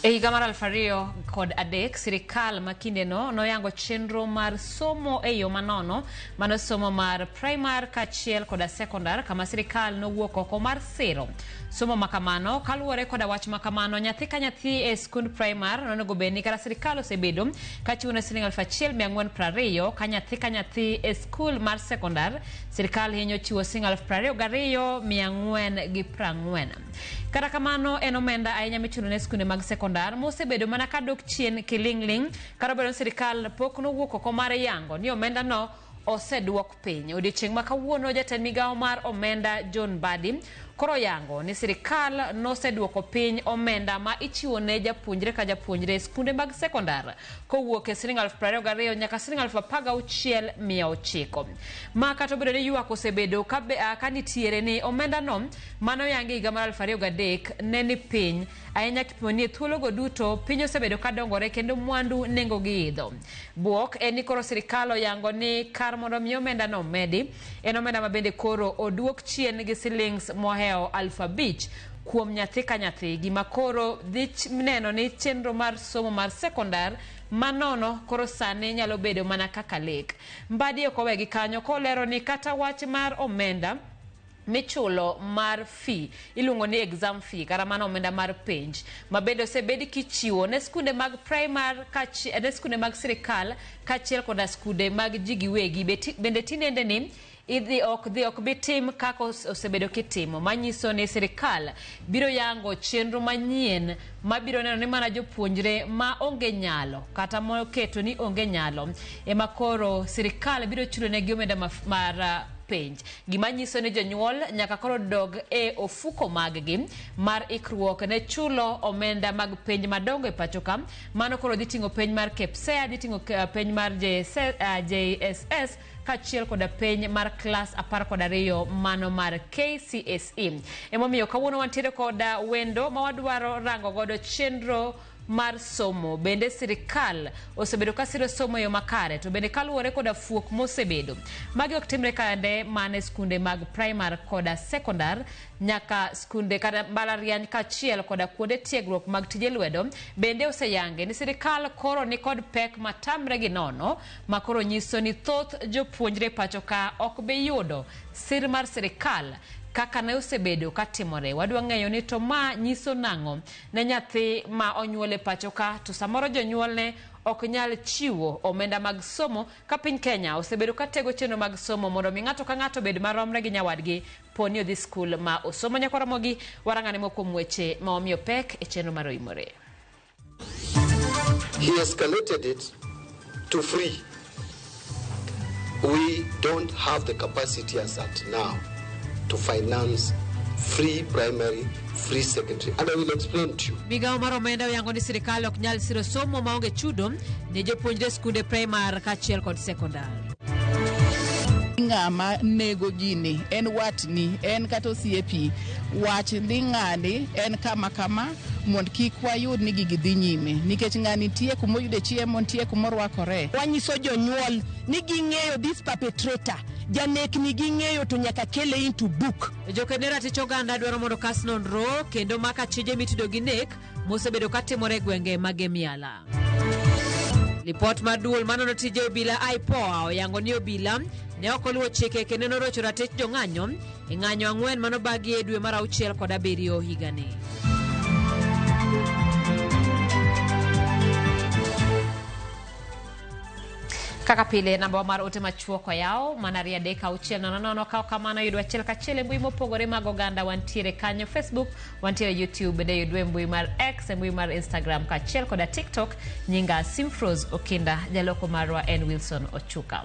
E higa mar 2003, sirikal ma kindeno noyango chenro mar somo e yo manono, mano somo mar primar kaachiel koda sekondar, kama sirikal nowuok oko mar siro somo ma kamano. Kaluwore koda wach ma kamano, nyathi ka nyathi e skund primar nonego bed ni kata sirikal osebedo ka chiwo ne siling 1420, ka nyathi ka nyathi e skul mar sekondar sirikal hinyo chiwo siling 22,440. Kata kamano, en omenda ahinya michulo ne skunde mag sekondar mosebedo mana kadok chien kiling'ling', kata obedo ni sirikal pok nowuok oko mar yango ni omendano oseduok piny. Odiochieng' ma kawuono, jatend migawo mar omenda John Mbadi koro yango ni sirikal noseduoko piny omenda ma ichiwo ne japuonjre ka japuonjre e skunde mag sekondar kowuok e siling 22,000 nyaka siling 16,900. Ma kata obedo ni ywak osebedo ka, ka nitiere ni omendano manoyangi higa mar 2003 ne ni piny ahinya kipimo ni e thuologo duto piny osebedo ka dongore kendo mwandu nengogi idho. Bwok en ni koro sirikal oyango ni kar mondo mi omendano omedi, en omenda ma bende koro oduok chien gi silings mohewo 5,000 kuom nyathi ka nyathi, gima koro dhi neno ni chenro mar somo mar sekondar manono koro sani nyalo bedo mana kaka lek. Mbadi ok owegi kanyo kolero ni kata wach mar omenda michulo mar fee iluongo ni exam fee, kata mano omenda mar penj ma bende osebed kichiwo ne skunde mag primar, ne skunde mag sirikal kaachiel koda skunde mag ji giwegi, bende tinende ni idhi ok dhi ok bi tim kaka osebedo kitimo, manyiso ni sirikal biro yango chenro manyien mabiro neno ni mana jopuonjre ma onge nyalo kata moketo ni onge nyalo ema koro sirikal biro chulo negi omenda mar penj, gima nyiso ni jonyuol nyaka koro dog e ofuko maggi mar ikruok ne chulo omenda mag penj madongo e pacho ka. Mano koro dhi ting'o penj mar KPSEA, dhi ting'o penj mar JSS kaachiel koda penj mar klas 12, mano mar KCSE. Emomiyo kawuono wantiere koda wendo ma wadwaro rango godo chenro mar somo. Bende sirikal osebedo ka siro somo e yo makare? To bende kaluwore koda fuok mosebedo, magi ok timre kande mana e skunde mag primar koda sekondar, nyaka skunde kata mbalariany kaachiel koda kuonde tiegruok mag tije lwedo bende oseyange ni sirikal koro ni kod pek matamre gi nono, ma koro nyiso ni thoth jopuonjre pacho ka ok bi yudo sir mar sirikal kaka ne osebedo katimore. Wadwa ng'eyo ni to ma nyiso nang'o ne nyathi ma onyuol e pacho ka to samoro jonyuolne ok nyal chiwo omenda mag somo, ka piny Kenya osebedo ka tego chenro mag somo mondo mi ng'ato ka ng'ato obed maromre gi nyawadgi poni odhi skul ma osomo. Nyakwa Ramogi, warang'ane moko kuom weche ma omiyo pek e chenro mar Oimore. He escalated it to free. We don't have the capacity as at now to finance free primary, free secondary. And I will explain to you. Migawo mar omenda oyango ni sirikal ok nyal siro somo maonge chudo ne jopuonjre skunde primar kaachiel kod sekondar. Ng'ama nego gini en watni, en kata osiepi, wach ni ng'ani en kama kama mondo kik wayud ni gigi dhi nyime, nikech ng'ani nitie kumoyude chiemo, nitie kumorwakore. Wanyiso jonyuol ni ging'eyo this perpetrator, janekni ging'eyo, to nyaka kele into book. Joked ne ratich oganda dwaro mondo kas nonro kendo mak achije mitudo gi nek mosebedo katimore e gwenge mag Emiala. Lipot mar duol manono tije obila IPOA oyango ni obila ne ok oluwo chike kendo norocho ratich jong'anyo e ng'anyo 4 manobagi e dwe mar 6 kod 7 higani. Kaka pile, namba mar ote machuok oyaw mana 23600. Kaw kamano yudwa achiel kachiel e mbui mopogore mag oganda. Wantiere kanyo Facebook, wantiere YouTube, bende yudwa e mbui mar X, e mbui mar Instagram kaachiel koda TikTok. Nyinga Simfros Okinda, jaloko marwa en Wilson Ochuka.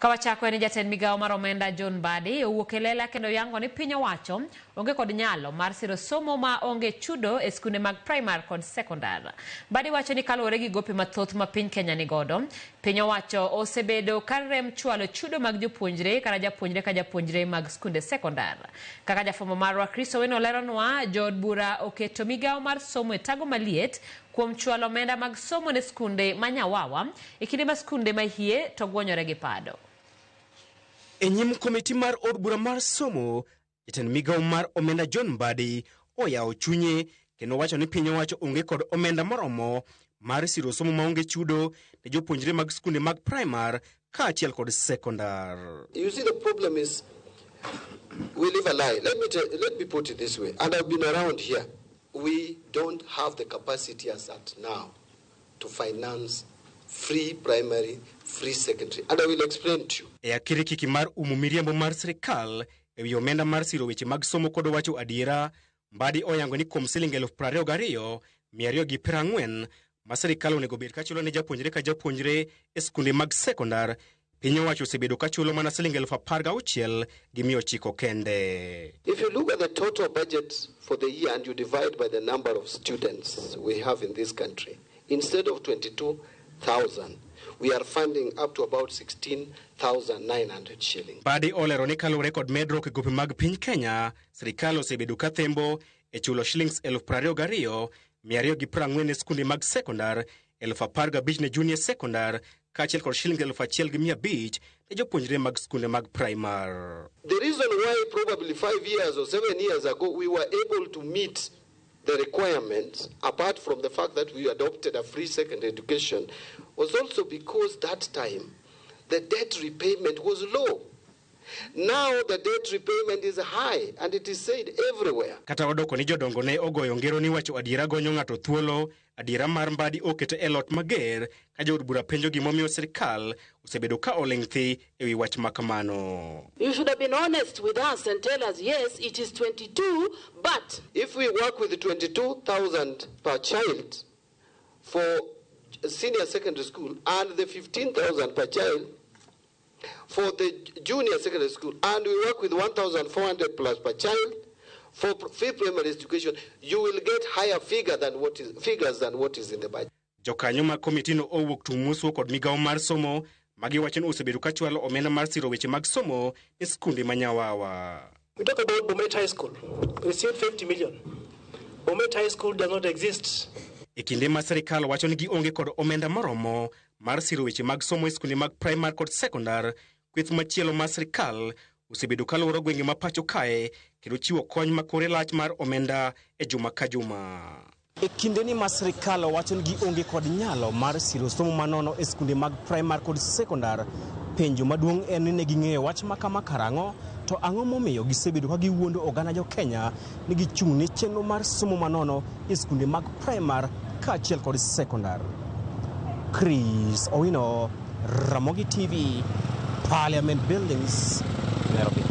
Kawachako en ni jatend migawo mar omenda John Mbadi owuok e lela kendo yango ni piny owacho onge kod nyalo mar siro somo ma onge chudo e skunde mag primar kod sekondar. Mbadi wacho ni kaluwore gi gope mathoth ma piny Kenya ni godo, piny owacho osebedo ka rem chwalo chudo mag jopuonjre kata japuonjre ka japuonjre mag skunde sekondar. Kaka jafwambo marwa Chris Owino leronwa, jood bura oketo migawo mar somo e tago maliet kuom chwalo omenda mag somo ne skunde ma Nyawawa e kinde ma skunde ma hie to gwonyore gi pado. E nyim komiti mar od bura mar somo, jatend migawo mar omenda John Mbadi oyawo chunye kendo wacho ni piny owacho onge kod omenda moromo mar siro somo maonge chudo ne jopuonjre mag skunde mag primar kaachiel kod sekondar. You see, the problem is we live a lie. Let me put it this way, and I've been around here. We don't have the capacity as at now to finance free primary, free secondary. And I will explain to you. E akirikiki mar umo miriambo mar sirikal ewi omenda mar siro weche mag somo kod wacho adiera, Mbadi oyango ni kuom siling 22,240 ma sirikal onego bed kachulo ne japuonjre ka japuonjre e skunde mag sekondar, piny owacho osebedo kachulo mana siling 16,900 kende. If you look at the total budget for the year and you divide by the number of students we have in this country, instead of 22,000, we are funding up to about 16,900 shillings. Mbadi olero ni kaluwore kod medruok e gope mag piny Kenya, sirikal osebedo ka thembo e chulo shillings 22,240 ne skunde mag sekondar, 15,000 ne junior sekondar, kaachiel kod shillings 1,500 ne jopuonjre mag skunde mag primar. The reason why probably 5 years or 7 years ago we were able to meet the requirements, apart from the fact that we adopted a free secondary education, was also because that time the debt repayment was low. Now the debt repayment is high and it is said everywhere. Kata odoko ni jodongo ne ogoyo ngero ni wacho adiera gonyo ng'ato thuolo, adiera mar Mbadi okete e lot mager ka jood bura penjo gimomiyo sirikal osebedo ka oling' thi ewi wach ma kamano. You should have been honest with us and tell us, yes, it is 22, but If we work with 22,000 per child for senior secondary school and the 15,000 per child for the junior secondary school, and we work with 1,400 plus per child for free primary education, you will get higher figures than what is in the budget. Jokanyo mag komitino owuok tung' kod migawo mar somo magiwacho ni osebedo ka chwalo omenda mar siro weche mag somo e skunde ma Nyawawa. We talk about Bomet High School. We received 50 million. Bomet High School does not exist. E kinde ma sirikal wacho ni gionge kod omenda moromo mar siro weche mag somo e skunde mag primar kod sekondar, kweth machielo mar sirikal osebedo ka luoro gwenge ma pacho kae kendo chiwo kony ma kore lach mar omenda e juma ka juma. E kindeni ma sirikal wacho ni gionge kod nyalo mar siro somo manono e skunde mag primar kod sekondar, penjo maduong' en ni ne ging'eyo wach ma kama karang'o, to ang'o momiyo gisebedo ka giwuondo oganda jo Kenya ni gichung' ne chenro mar somo manono e skunde mag primar kaachiel kod sekondar. Chris Owino, Ramogi TV, Parliament Buildings, Nairobi.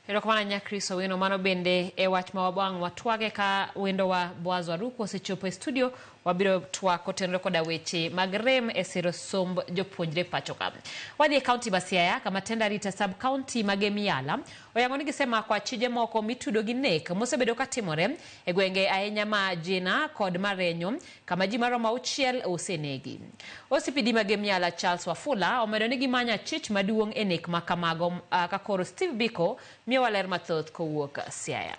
Erokamano ahinya, Chris Owino. Mano bende e wach ma wabang' watwage ka wendowa Boaz Waruku osechopo e studio. Wabiro twak kotenore koda weche mag rem e siro somb jopuonjre pacho ka. Wadhi e kaunti ma Siaya, kama tend arita sub kaunti mag Emiala oyango ni gisemako achije moko mitudo gi nek mosebedo katimore e gwenge ahinya ma Jina kod Marenyo, kama ji maromo 6 osenegi. OCPD mag Emiala, Charles Wafula, omedo ni gimanyo achich maduong' e nek ma kamago, ka koro Steve Biko miyowa ler mathoth kowuok Siaya.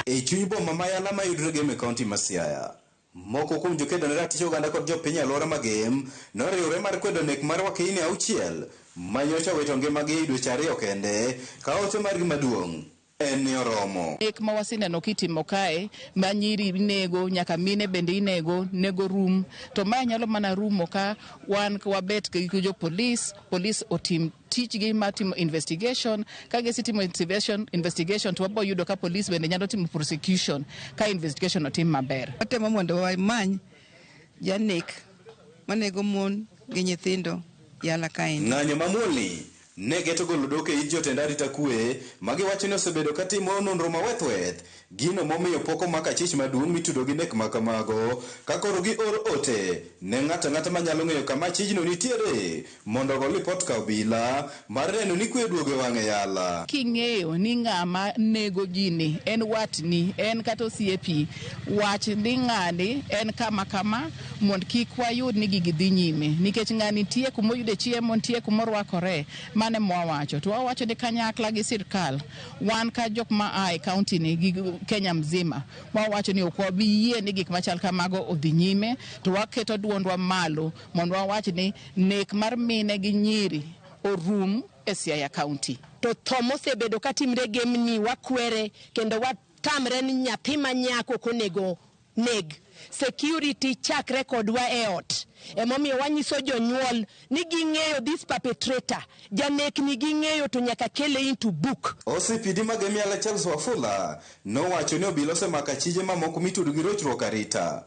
E chuny boma ma Yala mayudore Gem e kaunti ma Siaya, moko kuom jokedo ne ratich oganda kod jopiny e alwora ma Gem noriwre mar kwedo nek mar wakeini 6 manyocha owito ngimagi e dweche 2 kende, ka ote margi maduong' en ni oromo. Nek ma waseneno kitimo kae ma nyiri inego, nyaka mine bende inego, nego rum. To mae nyalo mana rumo ka wan wabet gi jo polis, polis otim tichgi mar timo investigation. Ka gisetimo investigation to wabo yudo ka polis bende nyalo timo prosecution ka investigation otim maber. Watemo mondo wamany janek manego mon gi nyithindo Yala kaendi. Ng'anyo mamuolni ne geto golo dok e it jotend arita kwe magiwacho ni osebedo katimo nonro maweth-weth, gino momiyo pok omak achich maduong' mitudo gi nek ma kamago, ka koro gioro ote ne ng'ato ang'ata manyalo ng'eyo kama achijno nitiere mondo ogo lipot ka obila mar neno ni kwe oduogo e wang'e Yala. King'eyo ni ng'ama nego gini en watni, en kata osiepi, wach ni ng'ani en kama kama mondo kik wayud ni gigi dhi nyime, nikech ng'ani nitie kumoyude chiemo, nitie kumorwakore. Mano ema wawacho. To wawacho ni kanyakla gi sirkal, wan ka jok ma a e kaunti ni gi Kenya mzima, wawacho ni ok wabi yie ni gik machal kamago odhi nyime, to waketo duondwa malo mondo wawach ni nek mar mine gi nyiri orum. e Siaya County. To tho mosebedo katimre Gemni wakwere kendo watamre ni nyathi ma nyako ok onego neg. Security chakre kodwa e ot. Emomiyo wanyiso jonyuol ni ging'eyo this perpetrator, janekni ging'eyo to nyaka kele into book. OCPD ma Gemiala Charles Wafula nowacho ni obila osemako achije mamoko mitudo gi rochruok arita.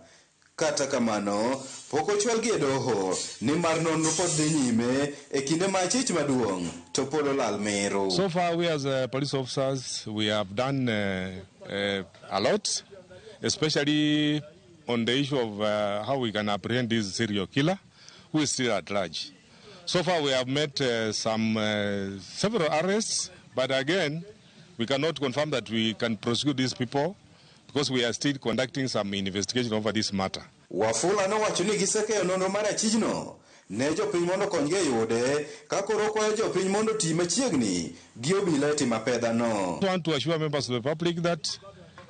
Kata kamano, pok ochwalgi e doho nimar nonro pod dhi nyime e kinde ma achich maduong' to pod olal Meru. So far, we as police officers, we have done a lot, especially on the issue of how we can apprehend this serial killer who is still at large. So far, we have made some several arrests, but again, we cannot confirm that we can prosecute these people because we are still conducting some investigation over this matter. Wafula nowacho ni gisekeyo nonro mar achijno ne jopiny mondo okonygi e yude ka koro okwayo jopiny mondo oti machiegni gi obila e timo apedhano. I want to assure members of the public that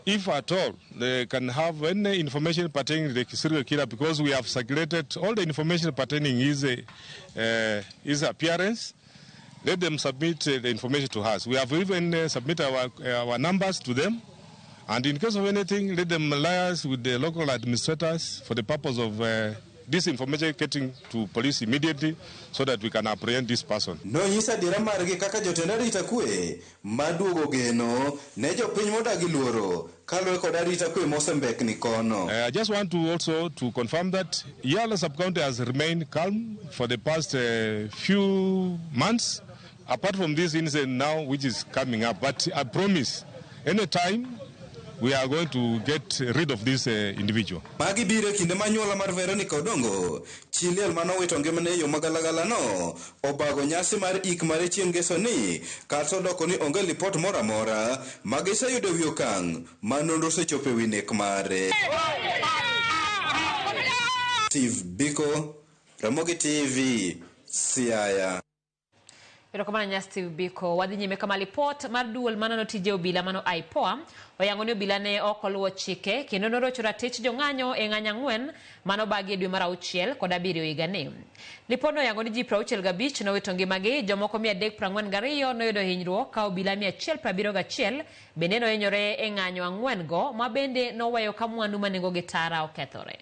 if at all they can have any information pertaining to the serial killer, because we have circulated all the information pertaining his appearance, let them submit the information to us. We have even submitted our numbers to them. And in case of anything, let them liaise with the local administrators for the purpose of this information getting to police immediately so that we can apprehend this person. Nonyiso adiera margi kaka jotend arita kwe maduogo geno ne jopiny modagi luoro kaluwore kod arita kwe mosembekni kono. I just want to also to confirm that Yala sub-county has remained calm for the past few months, apart from this incident now which is coming up. But I promise, anytime we are going to get rid of this individual. Magi biro e kinde ma anyuola mar Veronica Odongo, chi liel manowito ngimane e yo magalagala no, obago nyasi mar ik mare chieng' ngeso ni, kata odoko ni onge lipot moro amora ma giseyudo e wi okang' ma nonro osechopo e wi nek mare. Steve Biko, Ramogi TV, Siaya. Erokamano nya Steve Biko. Wadhi nyime kama lipot mar duol manono tije obila mano IPOA oyango ni obila ne ok oluwo chike kendo norocho ratich jong'anyo e ng'anyo 4 manobagi e dwe mar 6 kod 7 higani. Lipodno oyango ni ji 65 nowito ngimagi, jomoko 342 noyudo hinyruok ka obila 171 bende nohinyore e ng'anyo 4 go ma bende noweyo ka mwandu ma nengogi tara okethore.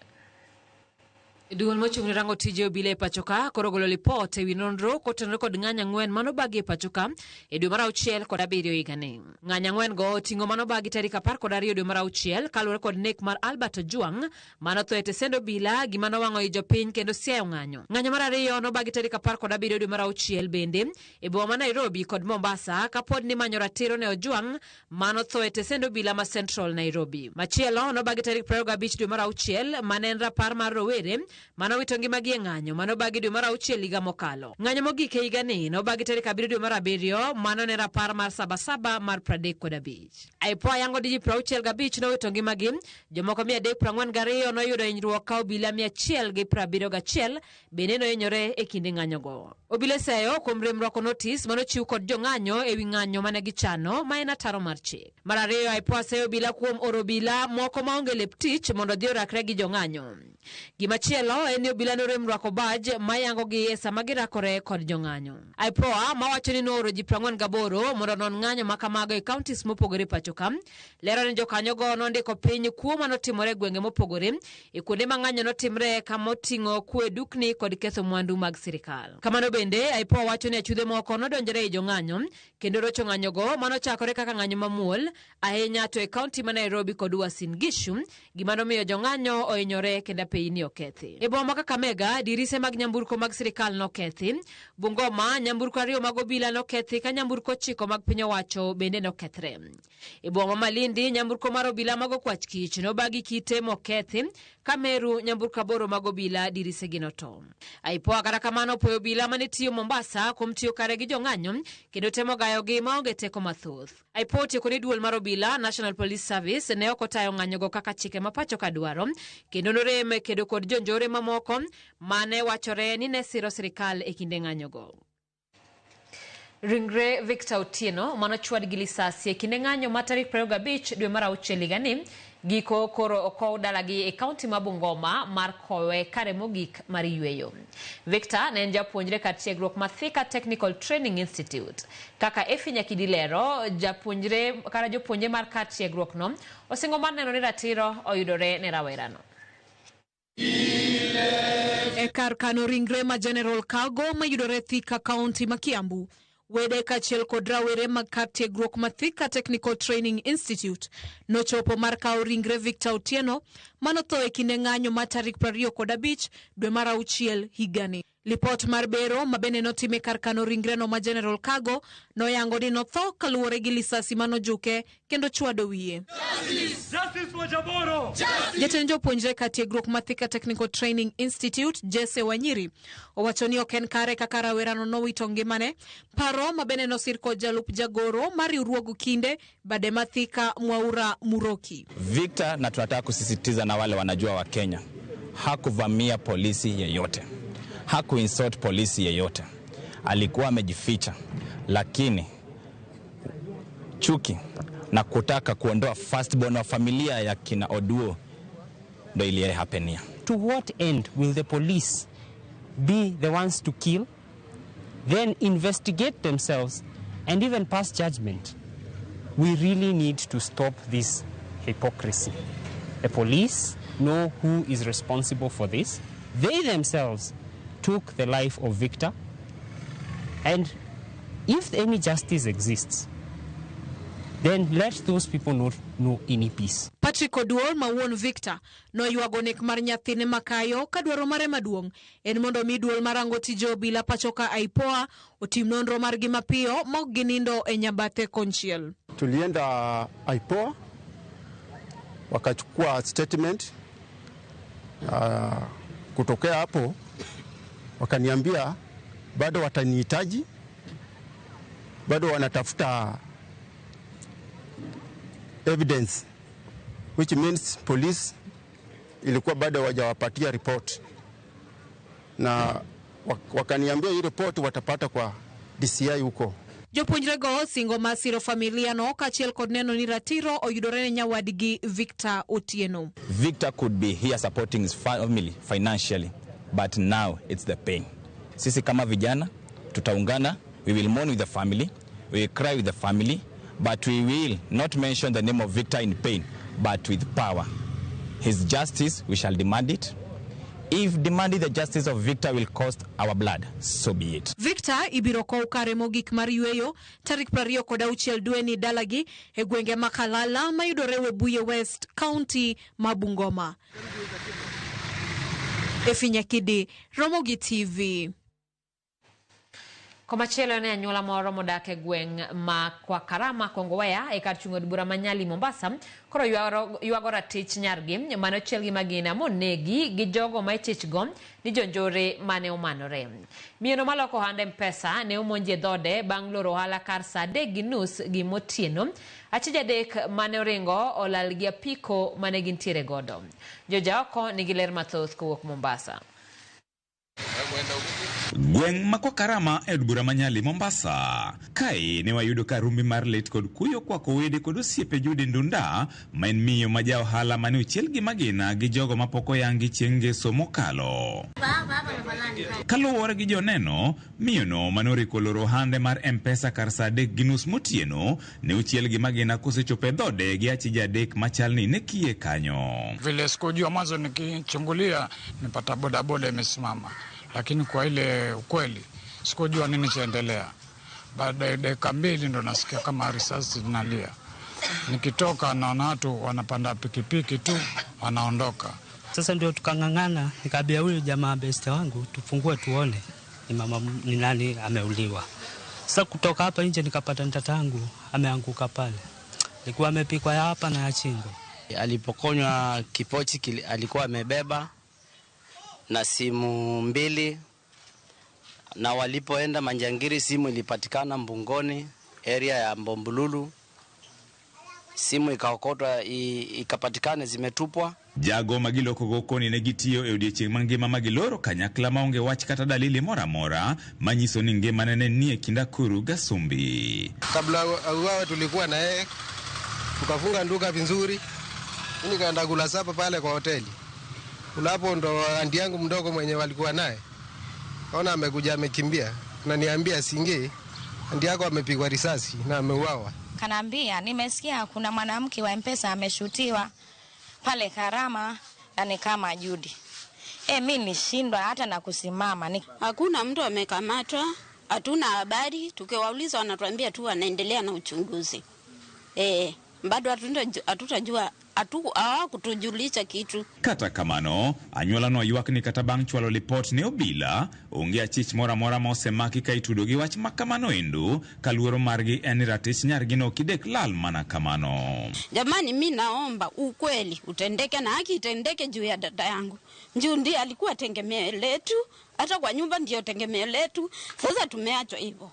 Duol mochung' ne rango tije obila e pacho ka koro ogolo lipot ewi nonro kotenore kod ng'anyo 4 manobagi e pacho ka e dwe mar 6 kod 7 higani. Ng'anyo 4 go oting'o manobagi tarik 12 dwe mar 6 kaluwore kod nek mar Albert Ojwang manotho e tesend obila gima nowang'o i jopiny kendo siayo ng'anyo. Ng'anyo mar 2 nobagi tarik 17 dwe mar 6 bende e boma ma Nairobi kod Mombasa kapod nimanyo ratiro ne Ojwang manotho e tesend obila ma Central Nairobi. Machielo nobagi tarik 25 dwe mar 6 mane en rapar mar rowere manowito ngimagi e ng'anyo manobagi dwe mar 6 higa mokalo. Ng'anyo mogik e higani nobagi tarik 7 dwe mar 7 mano ne rapar mar 77 mar 35. IPOA yango ni ji 65 nowito ngimagi, jomoko 342 noyudo hinyruok ka obila 171 bende nohinyore e kinde ng'anyogo. Obila oseyo kuom rem rwako notis manochiw kod jong'anyo ewi ng'anyo mane gichano ma en ataro mar chik. Mar ariyo, IPOA seyo obila kuom oro obila moko maonge lep tich mondo odhi orakre gi jong'anyo. Gimachielo en ni obila norem rwako baj mayangogi e sama girakore kod jong'anyo. IPOA mawacho ni nooro ji 48 mondo onon ng'anyo ma kamago e counties mopogore pacho ka, lero ni jokanyogo nondiko piny kuo manotimore e gwenge mopogore e kuonde ma ng'anyo notimre kama oting'o kuo e dukni kod ketho mwandu mag sirikal. Kamano bende, IPOA wacho ni achudhe moko nodonjore ei jong'anyo kendo rocho ng'anyogo manochakore kaka ng'anyo mamuol ahinya to e kaunti ma Nairobi kod Uasin Gishu, gima nomiyo jong'anyo ohinyore kendo apeyini okethi. E boma ma Kakamega, dirise mag nyamburko mag sirikal nokethi. Bungoma, nyamburko 2 mag obila nokethi ka nyamburko 9 mag piny owacho bende nokethre. E boma ma Malindi, nyamburko mar obila mag okwach kich nobagi kite mokethi, ka Meru nyamburko 8 mag obila dirisegi noto. IPOA kata kamano opoyo obila mane tiyo Mombasa kuom tiyo kare gi jong'anyo kendo temo gayogi maonge teko mathoth. IPOA otieko ni duol mar obila National Police Service ne ok otayo ng'anyogo kaka chike ma pacho ka dwaro kendo norem kedo kod jonjore mamoko mane wachore ni ne siro sirikal e kinde ng'anyogo. Ringre Victor Otieno manochwad gi lisasi e kinde ng'anyo ma tarik 25 dwe mar 6 higani Giko koro okow dalagi e kaunti ma Bungoma mar kowe kare mogik mar yweyo. Victor ne en japuonjre kar tiegruok ma Thika Technical Training Institute. Kaka Effie Nyakidi lero, japuonjre kata jopuonjre mar kar tiegruok no osingo mar neno ni ratiro oyudore ne rawerano. E kar kano ringre ma General Cargo mayudore Thika County ma Kiambu, wede kaachiel kod rawere mag kar tiegruok ma Thika Technical Training Institute nochopo mar kawo ringre Victor Otieno manotho e kinde ng'anyo mar tarik 25 dwe mar auchiel higani. Lipot mar bero ma bende notime kar kano ringreno ma General Cargo noyango ni notho kaluwore gi lisasi manojuke kendo chwado wiye. Jatend jopuonjre kar tiegruok ma Thika Technical Training Institute Jesse Wanyiri owacho ni ok en kare kaka rawerano nowito ngimane, paro ma bende nosir kod jalup jagoro mar riwruog kinde bade ma Thika Mwaura Muroki. Victor, na tunataka kusisitiza na wale wanajua wa Kenya, hakuvamia polisi yeyote, hakuinsult polisi yeyote, alikuwa amejificha, lakini chuki na kutaka kuondoa firstborn wa familia ya kina Oduo ndo iliyehappenia. To what end will the police be the ones to kill, then investigate themselves and even pass judgment? We really need to stop this hypocrisy. The police know who is responsible for this. They themselves took the life of Victor. And if any justice exists, then let those people not know any peace. Patrick Oduor ma wuon Victor noywago nek mar nyathine makayo ka dwaro mare maduong' en mondo mi duol marango tije obila pacho ka IPOA otim nonro margi mapiyo ma ok ginindo e nyabathe konchiel. Tulienda IPOA wakachukua statement. Kutokea hapo wakaniambia bado watanihitaji, bado wanatafuta evidence, which means police ilikuwa bado hawajawapatia report, na wakaniambia hii report watapata kwa DCI huko. Jopuonjrego osingo mar siro familia no kaachiel kod neno ni ratiro oyudore ne nyawadgi Victor Otieno. Victor could be here supporting his family financially, but now it's the pain. Sisi kama vijana tutaungana, we will mourn with the family, we will cry with the family, but we will not mention the name of Victor in pain, but with power. His justice, we shall demand it. If demanding the justice of Victor will cost our blood, so be it. Victor ibiro kow kare mogik mar yweyo tarik 26 dweni dalagi e gwenge ma Kalala mayudore Webuye West, County ma Bungoma. Effie Nyakidi, Ramogi TV. Komachielo ne anyuola moro modak e gweng' ma Kwakarama Kongowea e kar chung' od bura ma Nyali Mombasa koro ywago ratich nyargi mane ochiel gi magina monegi gi jogo ma ichich go ni jonjore mane omanore. Miyono maloko ohand M-Pesa ne omonji e dhode bang' loro ohala kar saa 3:30 gi motieno. Achije adek mane oringo olal gi apiko mane gintiere godo. Jojaoko nigi ler mathoth kowuok Mombasa. Gweng' ma Kwakarama e od bura ma Nyali Mombasa. Kae ne wayudo ka rumbi mar lit kod kuyo kwako wede kod osiepe Judy Ndunda, ma en miyo ma ja ohala mane ochiel gi magina gi jogo mapok oyangi chieng' ngeso mokalo. Kaluwore gi joneno, miyono mane oriko loro ohande mar M-Pesa kar saa 3:30 motieno ne ochiel gi magina kosechopo e dhode gi achije adek machal ni ne kiye kanyo. Vile sikujua mwanzo, nikichungulia nipata bodaboda imesimama, lakini kwa ile ukweli sikujua nini chaendelea. Baada ya dakika 2 ndo nasikia kama risasi zinalia. Nikitoka naona watu wanapanda pikipiki tu wanaondoka. Sasa ndio tukang'ang'ana, nikaambia huyu jamaa beste wangu tufungue tuone ni mama ni nani ameuliwa. Sasa kutoka hapa nje nikapata ntatangu ameanguka pale. Alikuwa amepikwa ya hapa na ya chingo. Alipokonywa kipochi alikuwa amebeba na simu 2, na walipoenda Manjangiri simu ilipatikana Mbungoni, area ya Mbombululu. Simu ikaokotwa ikapatikana zimetupwa. Jago magiloko go koni ne gitiyo e odiechieng' mangima magiloro kanyakla maonge wach kata dalili moro amora manyiso ni ngimane ne nie kind Akuru Gasumbi. Kabla auawe tulikuwa na yeye, tukafunga nduka vizuri, Nikaenda kula sapa pale kwa hoteli. Kula ndo anti yangu mdogo mwenye walikuwa naye. Kaona amekuja amekimbia. Ananiambia singe, anti yako amepigwa risasi na ameuawa. Kanaambia nimesikia kuna mwanamke wa M-Pesa ameshutiwa pale Karama na ni kama Judy. Mi nilishindwa hata na kusimama. Hakuna mtu amekamatwa, hatuna habari. Tukiwauliza wanatuambia tu wanaendelea na uchunguzi. Bado hatutajua, hawakutujulisha kitu. Kata kamano, anyuola no ywak ni kata bang' chwalo lipot ne obila, onge achich moro amora ma osemaki ka itudo gi wach ma kamano endo, ka luoro margi en ni ratich nyargi no kidek lal mana kamano. Jamani, mi naomba ukweli utendeke na haki itendeke juu ya dada yangu. Juu ndiye alikuwa tegemeo letu, hata kwa nyumba ndio tegemeo letu. Sasa tumeachwa hivyo.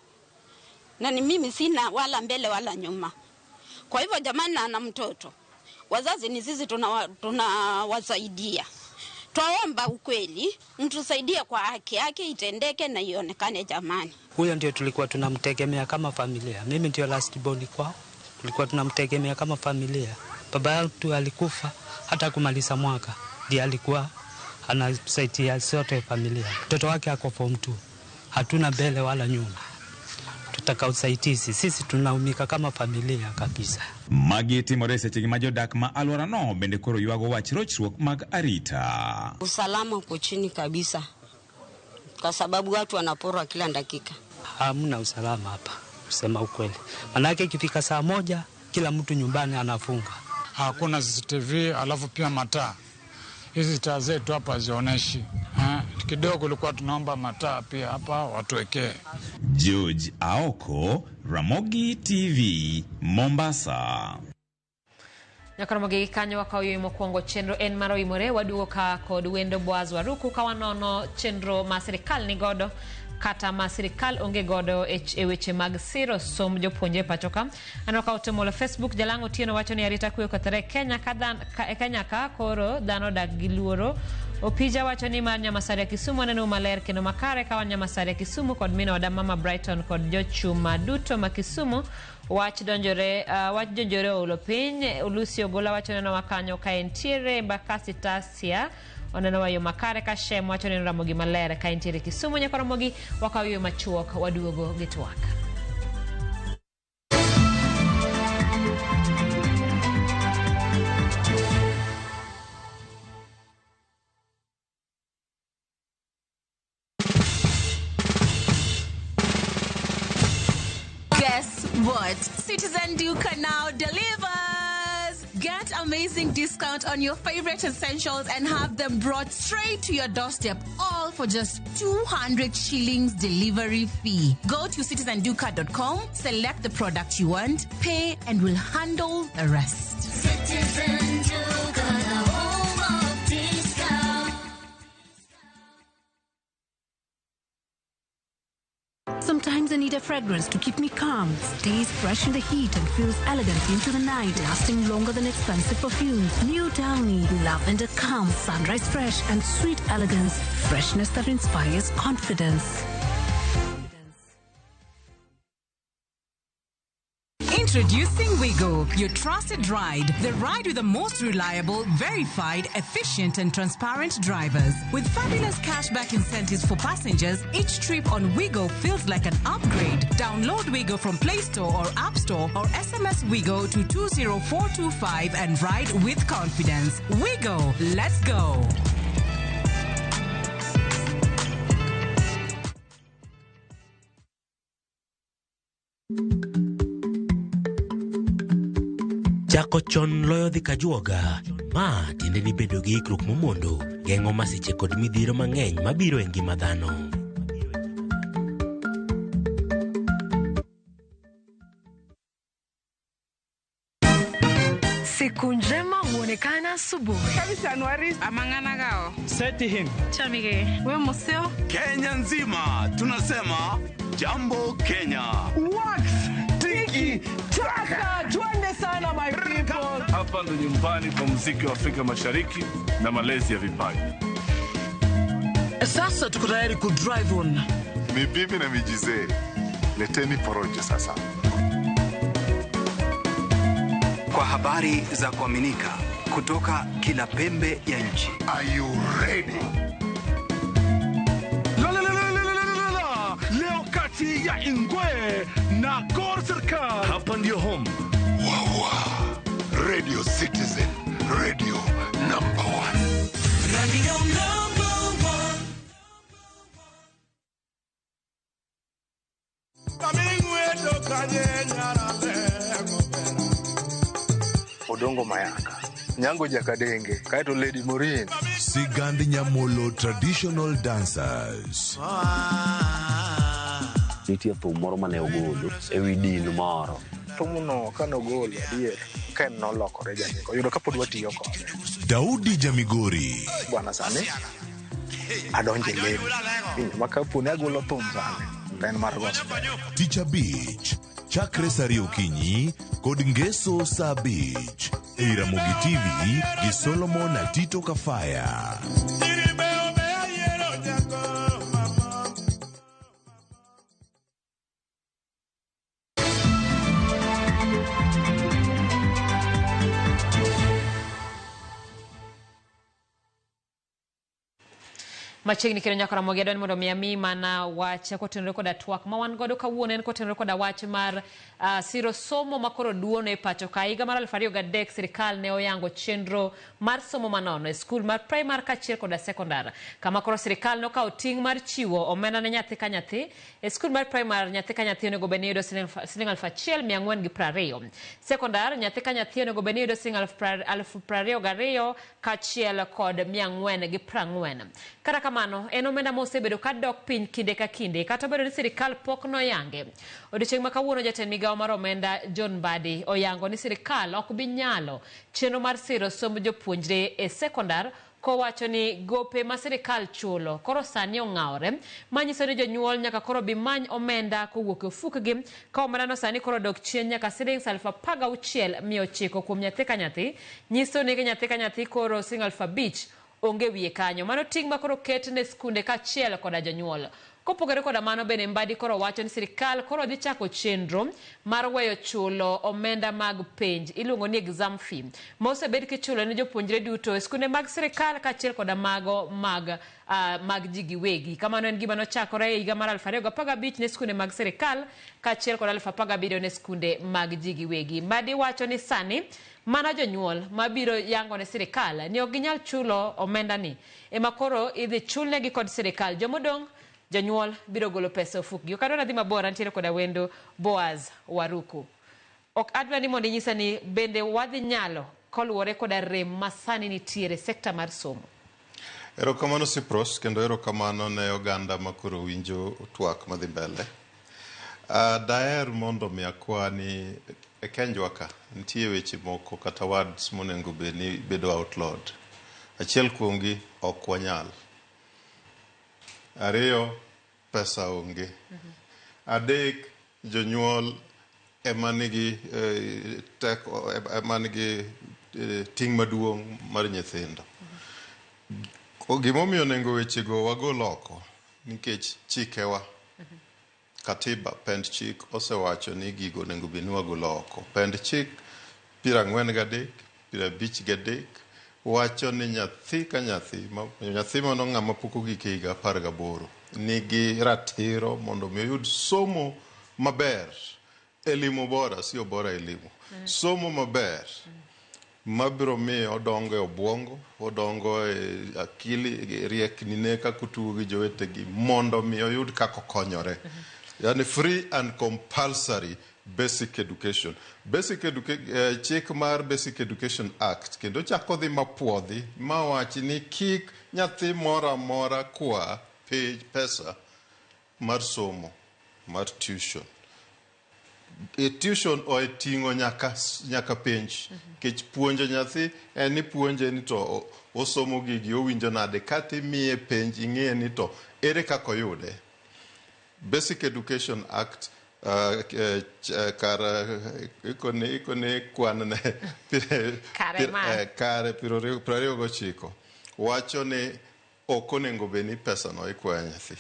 Na ni mimi sina wala mbele wala nyuma. Kwa hivyo jamani, ana mtoto. Wazazi ni sisi tunawasaidia. Twaomba ukweli, mtusaidie kwa haki yake itendeke na ionekane jamani. Huyo ndio tulikuwa tunamtegemea kama familia. Mimi ndio last born kwao. Tulikuwa tunamtegemea kama familia. Baba yetu alikufa hata kumaliza mwaka. Ndiye alikuwa anasaidia sote familia. Mtoto wake ako form 2. Hatuna mbele wala nyuma. Tutaka usaidizi. Sisi tunaumika kama familia kabisa. Magi timore seche ma jodak ma alworano bende koro ywago wach rochruok mag arita. Usalama uko chini kabisa kwa sababu watu wanaporwa kila dakika. Hamna usalama hapa, kusema ukweli. Manake ikifika saa 1 kila mtu nyumbani anafunga. Hakuna CCTV, alafu pia mataa. Hizi taa zetu hapa zioneshi. Kidogo ulikuwa tunaomba mataa pia hapa watuwekee. George Aoko, Ramogi TV, Mombasa. Nyakoromogi kanyo wakaw yo mokwongo chenro en mar oimore waduogo ka kod wendo Boaz Waruku ka wanono chenro ma sirikal ni godo kata ma sirikal onge godo e weche mag siro somb jopuonjre pacho ka. Aneno ka otemolo Facebook Jalang'o Otieno wacho ni arita kwe okethore Kenya ka Kenya ka koro dhano dak gi luoro. Opija wacho ni mar Nyamasaria Kisumu aneno maler kendo makare ka wan Nyamasaria Kisumu kod min oda mama Brighton kod jochuma duto ma Kisumu. Wach donjore oulo piny. Lucy Ogola wacho neno wakanyo ka entiere Mbakasi Tasia oneno wayo makare ka Shem wacho neno Ramogi maler ka entiere Kisumu. Nyaka Ramogi wakaw yo machuok waduogo gi twak. Guess what? Citizen Duka now delivers! Get amazing discount on your favorite essentials and have them brought straight to your doorstep, all for just 200 shillings delivery fee. Go to citizenduka.com, select the product you want, pay, and we'll handle the rest. Citizen Duka, the home of discount. Sometimes I need a fragrance to keep me calm, stays fresh in the heat and feels elegant into the night, lasting longer than expensive perfumes. New Downy, lavender calm, sunrise fresh and sweet elegance, freshness that inspires confidence. Introducing Wigo, your trusted ride. The ride with the most reliable, verified, efficient and transparent drivers. With fabulous cashback incentives for passengers, each trip on Wigo feels like an upgrade. Download Wigo from Play Store or App Store or SMS Wigo to 20425 and ride with confidence. Wigo, let's go. Chako chon loyo dhi kajuoga. Ma tiende ni bedo gi ikruok momondo geng'o masiche kod midhiero mang'eny mabiro e ngima dhano. Siku njema huonekana asubuhi. Kenya nzima tunasema jambo Kenya. Wax tiki taka, twende sana my people. Hapa ndo nyumbani kwa muziki wa Afrika Mashariki na malezi ya vipaji. Sasa tuko tayari ku drive on. Ni bibi na mijizee. Leteni porojo sasa. Kwa habari za kuaminika, Kutoka kila pembe ya nchi. Are you ready? La, la, la, la, la, la, la, la. Leo kati ya Ingwe na Gor Serikal. Hapa ndio home. Wawa. Radio Citizen, radio number one. Radio number one. Odongo Mayaka, Nyango Jakadenge, kaeto Lady Morin. Sigand Nyamolo Traditional Dancers. Nitie thum moro mane ogolo e wi din moro. Thumno kanogolo adier, Ken nolokore janeko. Oyudo kapod watiyo kode. Daudi Jamigori. Bwana sani, adonje lemo. Winjo ma kapo ni agolo thum sani, to en mar gospel. Tich Abich, chakre saa ariyo okinyi kod Ngeso saa abich ei Ramogi TV gi Solomon Atito Kafaya. Machiegni kendo nyaka Ramogi adwani mondo mi ami mana wach kotenore koda twak ma wan godo kawuono en kotenore koda wach mar siro somo ma koro duono e pacho ka. Higa mar 2003 sirikal ne oyango chenro mar somo manono e skul mar primar kaachiel koda sekondar, kama koro sirikal nokawo ting' mar chiwo omenda ne nyathi ka nyathi. E skul mar primar nyathi ka nyathi onego bed ni yudo siling 1420. Sekondar nyathi ka nyathi onego bed ni yudo siling 22,000 kaachiel kod 440. Kata kamano, en omenda mosebedo ka dok piny kinde ka kinde, kata obedo ni sirikal pok noyange. Odiochieng' ma kawuono jatend migawo mar omenda John Mbadi oyango ni sirikal ok bi nyalo chenro mar siro somb jopuonjre e sekondar, kowacho ni gope ma sirikal chulo koro sani ong'awore, manyiso ni jonyuol nyaka koro bi many omenda kowuok e ofukgi, ka omendano sani koro dok chien nyaka siling 16,900 kuom nyathi ka nyathi, nyiso ni nyathi ka nyathi koro siling 5,000 onge wiye kanyo. Mano ting' ma koro ket ne skunde kaachiel koda jonyuol. Kopogore koda mano bende Mbadi koro wacho ni sirikal koro dhi chako chenro mar weyo chulo omenda mag penj iluongo ni exam fee ma osebed kichulo ne jopuonjre duto e skunde mag sirikal kaachiel koda mago mag ji giwegi. Kamano en gima nochakore e higa mar 2015 ne skunde mag sirikal kaachiel kod 2017 ne skunde mag ji giwegi. Mbadi wacho ni sani mana jonyuol mabiro yango ne sirikal ni ok ginyal chulo omenda ni ema koro idhi chulnegi kod sirikal. Jomodong' jonyuol biro golo pesa ofukgi. Ok adwa nadhi mabor, antiere koda wendo Boaz Waruku. Ok adwa ni mondo inyisa ni bende wadhi nyalo koluwore koda rem ma sani nitiere sekta mar somo. Erokamano Sipros, kendo erokamano ne oganda ma koro winjo twak madhi mbele. Daher mondo mi akwa ni e Kenjwa ka nitie weche moko kata words monego bed ni bedo outlawed. Achiel kuomgi ok wanyal. Ariyo, pesa onge. Adek, jonyuol ema nigi teko, ema nigi ting' maduong' mar nyithindo. Gimomiyo onego wechego wagol oko nikech chikewa, katiba, pend chik osewacho ni gigo onego bed ni wagolo oko. Pend chik 43, 53 wacho ni nyathi ka nyathi, nyathi mano ng'ama pok ogik e higa 18 nigi ratiro mondo mi oyud somo maber, elimu bora, sio bora elimu. Somo maber mabiro miyo odongo e obwongo, odongo e akili, rieknine kaka otugo gi jowetegi mondo mi oyud kaka okonyore. Yani free and compulsory basic education. Basic chik mar Basic Education Act kendo chako dhi mapuodhi mawach ni kik nyathi moro amora kwa pesa mar somo mar tuition. E tuition oting'o nyaka penj. Nikech puonjo nyathi en ni puonje ni to osomo gigi owinjo nade, kata imiye penj ing'e ni to ere kaka oyude. Basic Education Act kar ikone kwan ne kare 29 wacho ni ok onego bed ni pesa no ikwayo nyathi,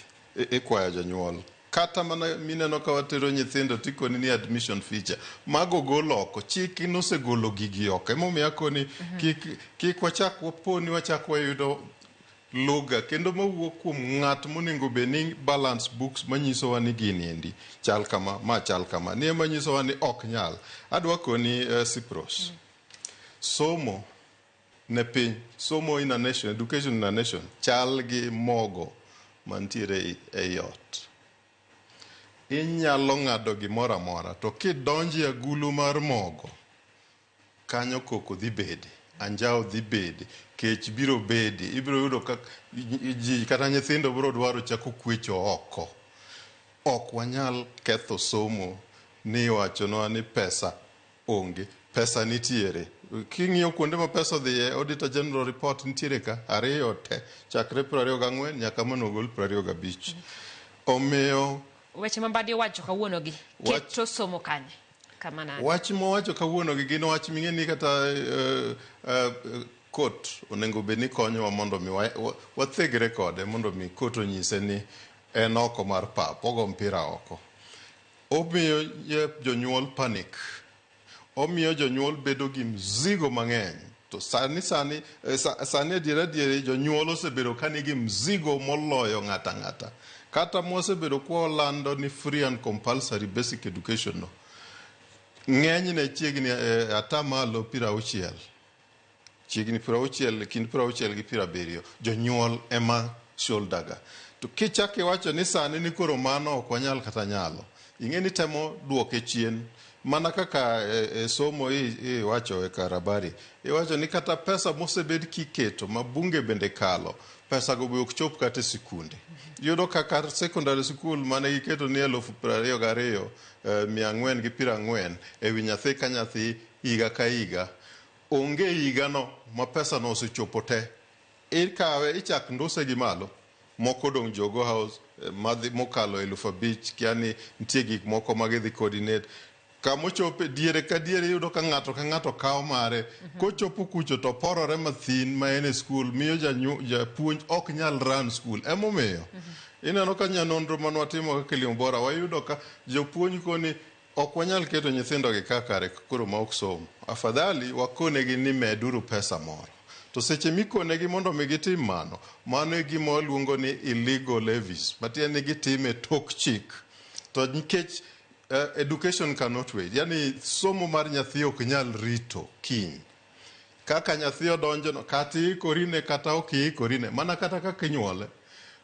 ikwayo jonyuol. Kata mana mineno ka watero nyithindo tikoni ni admission feature. Mago gol oko. Chik nosegolo gigi oko. Emomiyo akoni kik wachak waponi wachak wayudo lugha kendo mawuok kuom ng'at monego bed ni balance books manyisowa ni gini endi chal kama, ma chal kama. Ni ema nyisowa ni ok nyal. Adwa koni Cyprus. Somo ne piny, somo in a nation, education in a nation, chal gi mogo mantiere ei ot. Inyalo ng'ado gimoro amora, to kidonjo e agulu mar mogo, kanyo koko dhi bede, anjawo dhi bede, kech biro bede, ibiro yudo ka ji kata nyithindo biro dwaro chako kwecho oko. Ok wanyal ketho somo ni iwachonwa ni pesa onge. Pesa nitiere. King'iyo kuonde ma pesa odhiye, Auditor General report nitiere ka, ariyo te, chakre 24 nyaka manogol 25. Omiyo Weche ma Mbadi owacho kawuono gi keto somo kanye? Kama nade? Wach mowacho kawuono gi gin wach ming'e ni kata court onego bed ni konyowa mondo mi wathegre kode mondo mi court onyise ni en oko mar pap, ogo mpira oko. Omiyo jonyuol panic. Omiyo jonyuol bedo gi mzigo mang'eny. To sani sani sani adier adieri jonyuol osebedo ka nigi mzigo moloyo ng'ato ang'ata. Kata mwasebedo kwalando ni free and compulsory basic education no, ng'enyne chiegni atamalo 60. Chiegni 60, kind 60 gi 70, jonyuol ema shoulder ga. To kichak iwacho ni sani ni koro mano ok wanyal kata nyalo. Ing'e ni temo duoke chien. Mana kaka e somo iwacho e kar habari. Iwacho ni kata pesa mosebed kiketo ma bunge bende kalo, pesa go be ok chop kata e sikunde. Iyudo ka kar secondary school mane giketo ni 22,440 e wi nyathi ka nyathi higa ka higa, onge higano ma pesa no osechopo te. Ikawe ichak nduse gi malo. Moko odong' Jogoo House madhi mokalo 5,000 kia ni nitie gik moko ma gidhi coordinate. Kamochope diere ka diere iyudo ka ng'ato ka ng'ato kawo mare. Kochopo kucho to porore mathin ma en e skul miyo japuonj ok nyal run skul. Emomiyo ineno ka nyanonro mane watimo kaka Elimu Bora wayudo ka jopuonj koni ok wanyal keto nyithindo gi ka kare koro ma ok som. Afadhali wakonegi ni meduru pesa moro. To seche mikonegi mondo mi gitim mano, mano e gima waluongo ni illegal levies. Matiende ni gitime tok chik. To nikech education cannot wait. Yani somo mar nyathi ok nyal rito kiny. Kaka nyathi odonjo no, kata iikorine kata ok iikorine, mana kata kaka inyuole.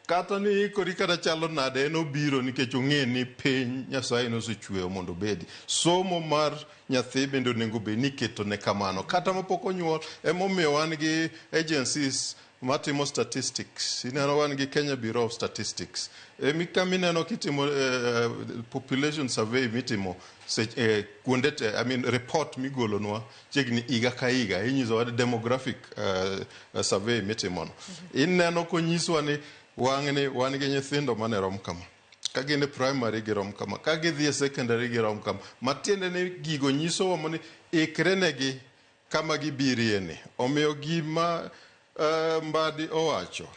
Kata ni iikori kata chalo nade, en obiro nikech ong'e ni piny Nyasaye nosechweyo mondo obedi. Somo mar nyathi bende onego bed ni iketone kamano. Kata mapok onyuol, emomiyo wan gi agencies matimo statistics. Ineno wan gi Kenya Bureau of Statistics. Kama ineno kitimo population survey mitimo kuonde te, I mean report migolonwa chiegni higa ka higa, inyisowa demographic survey mitimono. Ineno konyiswa ni wang'ni wan gi nyithindo mane rom kama. Ka gin e primary girom kama, ka gidhi e secondary girom kama. Matiende ni gigo nyisowa ni ikre negi kama gibirie ni. Omiyo gima Mbadi owacho,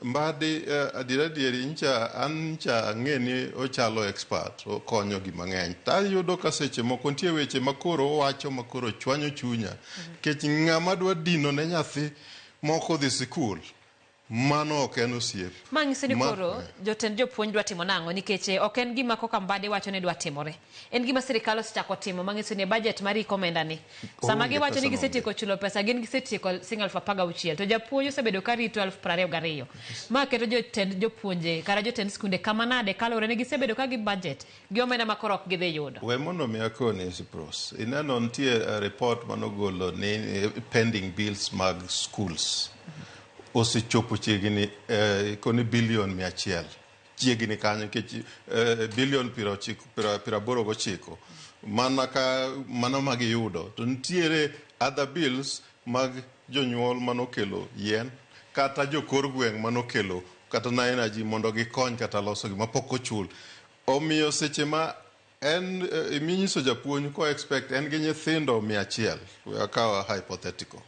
Mbadi adier adieri ncha an ncha ang'e ni ochalo expert, okonyo gi mang'eny. Tayudo ka seche moko nitie weche makoro owacho makoro chwanyo chunya. Nikech ng'ama dwa dino ne nyathi moko dhi sikul, mano ok en osiep. Ma nyiso ni koro jotend jopuonj dwa timo nang'o nikech ok en gima koka Mbadi wacho ni dwa timore. En gima sirikal osechako timo manyiso ni budget mar iko omenda ni. Sama giwacho ni gisetieko chulo pesa, gin gisetieko siling 16,000 to japuonj osebedo ka rito 22,000. Ma keto jotend jopuonje kata jotend skunde kama nade kaluwore ni gisebedo ka gi budget gi omenda ma koro ok gidhi yudo. We mondo mi akoni Cyprus. Ineno nitie report manogolo ni pending bills mag schools osechopo chiegni koni bilion 100. Chiegni kanyo nikech bilion 89 mana ka mano magiyudo to nitiere other bills mag jonyuol manokelo yien kata jokor gweng' manokelo kata na energy mondo gikony kata loso gima pok ochul. Omiyo seche ma en iminyiso japuonj ko expect en gi nyithindo 100, we akawa hypothetical,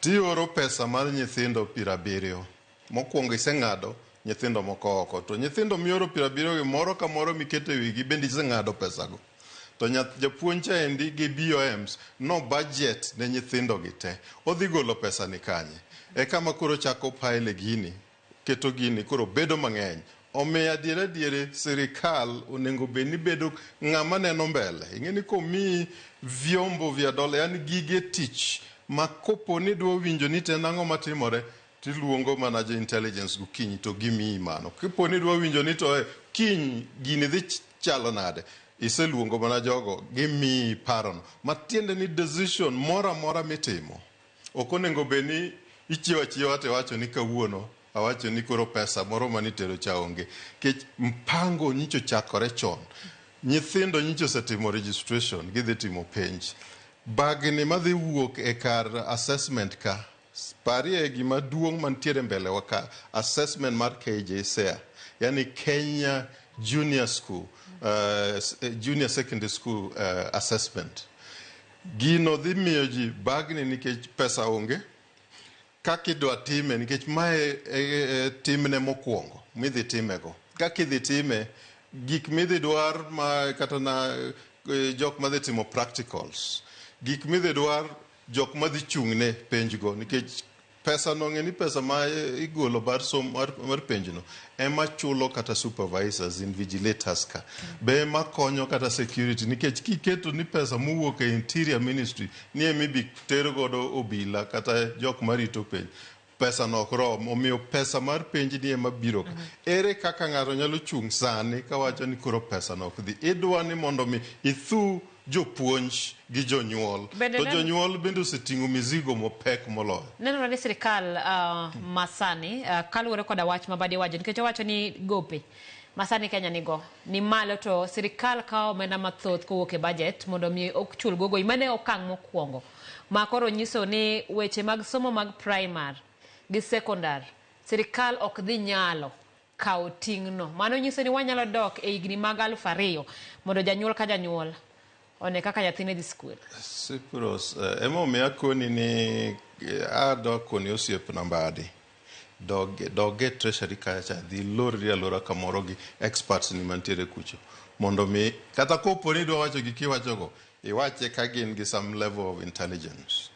tioro pesa mar nyithindo 70, mokwongo iseng'ado nyithindo moko oko. To nyithindo mioro 70 gi moro ka moro miketo e wigi bende iseng'ado pesago. To japuonj chaendi gi BOMs no budget ne nyithindo gi te. Odhi golo pesa ni kanye? E kama koro chako pile gini, keto gini koro bedo mang'eny. Omiyo adier adier sirikal onego bed ni bedo ng'ama neno mbele. Ing'e ni komiyi vyombo vya dola, yani gige tich ma kopo ni idwa winjo ni to en ang'o matimore, tiluongo mana jo intelligence gokinyi to gimiyi mano. Kipo ni idwa winjo ni to kiny gini dhi chalo nade, iseluongo mana jogo gimiyi parono. Matiende ni decision moro amora mitimo ok onego bed ni ichiewo achiewa tiwacho ni kawuono awacho ni koro pesa moro manitero cha onge. Nikech mpango nyicho ochakore chon. Nyithindo nyicho osetimo registration, gidhi timo penj. Bagni madhi wuok e kar assessment ka, parie gima duong' mantiere mbele wa ka, assessment mar KJSEA, yani Kenya Junior School, Junior Secondary School assessment. Gino dhi miyo ji bagni nikech pesa onge, kaka idwa time nikech mae e timne mokwongo midhi timego. Kaka idhi time, gik midhi dwar ma kata na jok madhi timo practicals, gik midhi dwar jok madhi chung'ne penjgo nikech pesa no ng'e ni pesa ma igolo mar som mar penjno ema chulo kata supervisors, invigilators ka be ema konyo kata security nikech kiketo ni pesa mowuok e interior ministry ni ema ibi ter godo obila kata jok marito penj, pesa no ok rom. Omiyo pesa mar penj ni ema biro ka. Ere kaka ng'ato nyalo chung' sani kawacho ni koro pesa no ok dhi? Idwa ni mondo mi ithu jopuonj gi jonyuol, to jonyuol bende oseting'o mizigo mopek moloyo. Nenore ni sirikal masani kaluwore koda wach ma Mbadi wacho, nikech owacho ni gope masani Kenya nigo ni malo to sirikal kawo omenda mathoth kowuok e budget mondo mi ochul gogo. Mano e okang' mokwongo ma koro nyiso ni weche mag somo mag primary gi secondary sirikal ok dhi nyalo kawo ting'no. Mano nyiso ni wanyalo dok e higni mag 2000 mondo janyuol ka janyuol one kaka nyathine dhi skul. Cyprus, emomiyo akoni ni adwa koni osiepna Mbadi. Dog e treasury kacha, dhi lorri alora kamoro gi experts ni mantiere kucho. Mondo mi, kata kopo ni idwa wacho gik iwachogo, iwache ka gin gi some level of intelligence.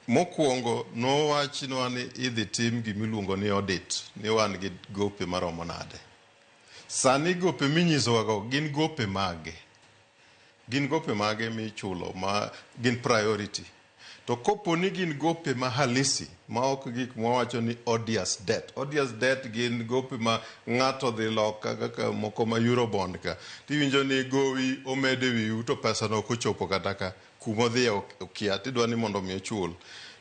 Mokwongo, nowachnwa ni idhi tim gimiluongo ni audit, ni wan gi gope maromo nade. Sani gope minyisowago gin gope mage? Gin gope mage michulo ma gin priority? To kopo ni gin gope ma halisi, ma ok gik mwawacho ni odious debt. Odious debt gin gope ma ng'ato dhi loka kaka moko ma Eurobond ka. Tiwinjo ni gowi omedo e wiu to pesa no ok ochopo kata ka kumodhiye okia, tidwa ni mondo mi ochul.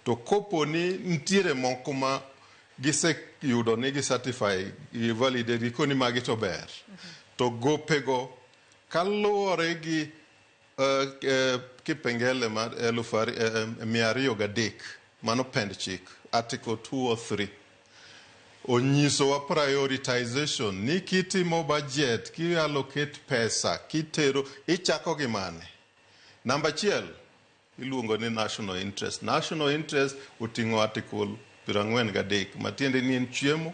To kopo ni nitiere moko ma giseyudo ni gi certify, gi validate, gikoni magi to ber. To gopego kaluwore gi kipengele mar 203, mano pend chik, article 203, onyisowa prioritization ni kitimo budget, ki allocate pesa, kitero, ichako gi mane? Namba achiel iluongo ni national interest. National interest oting'o article 43, matiende ni en chiemo,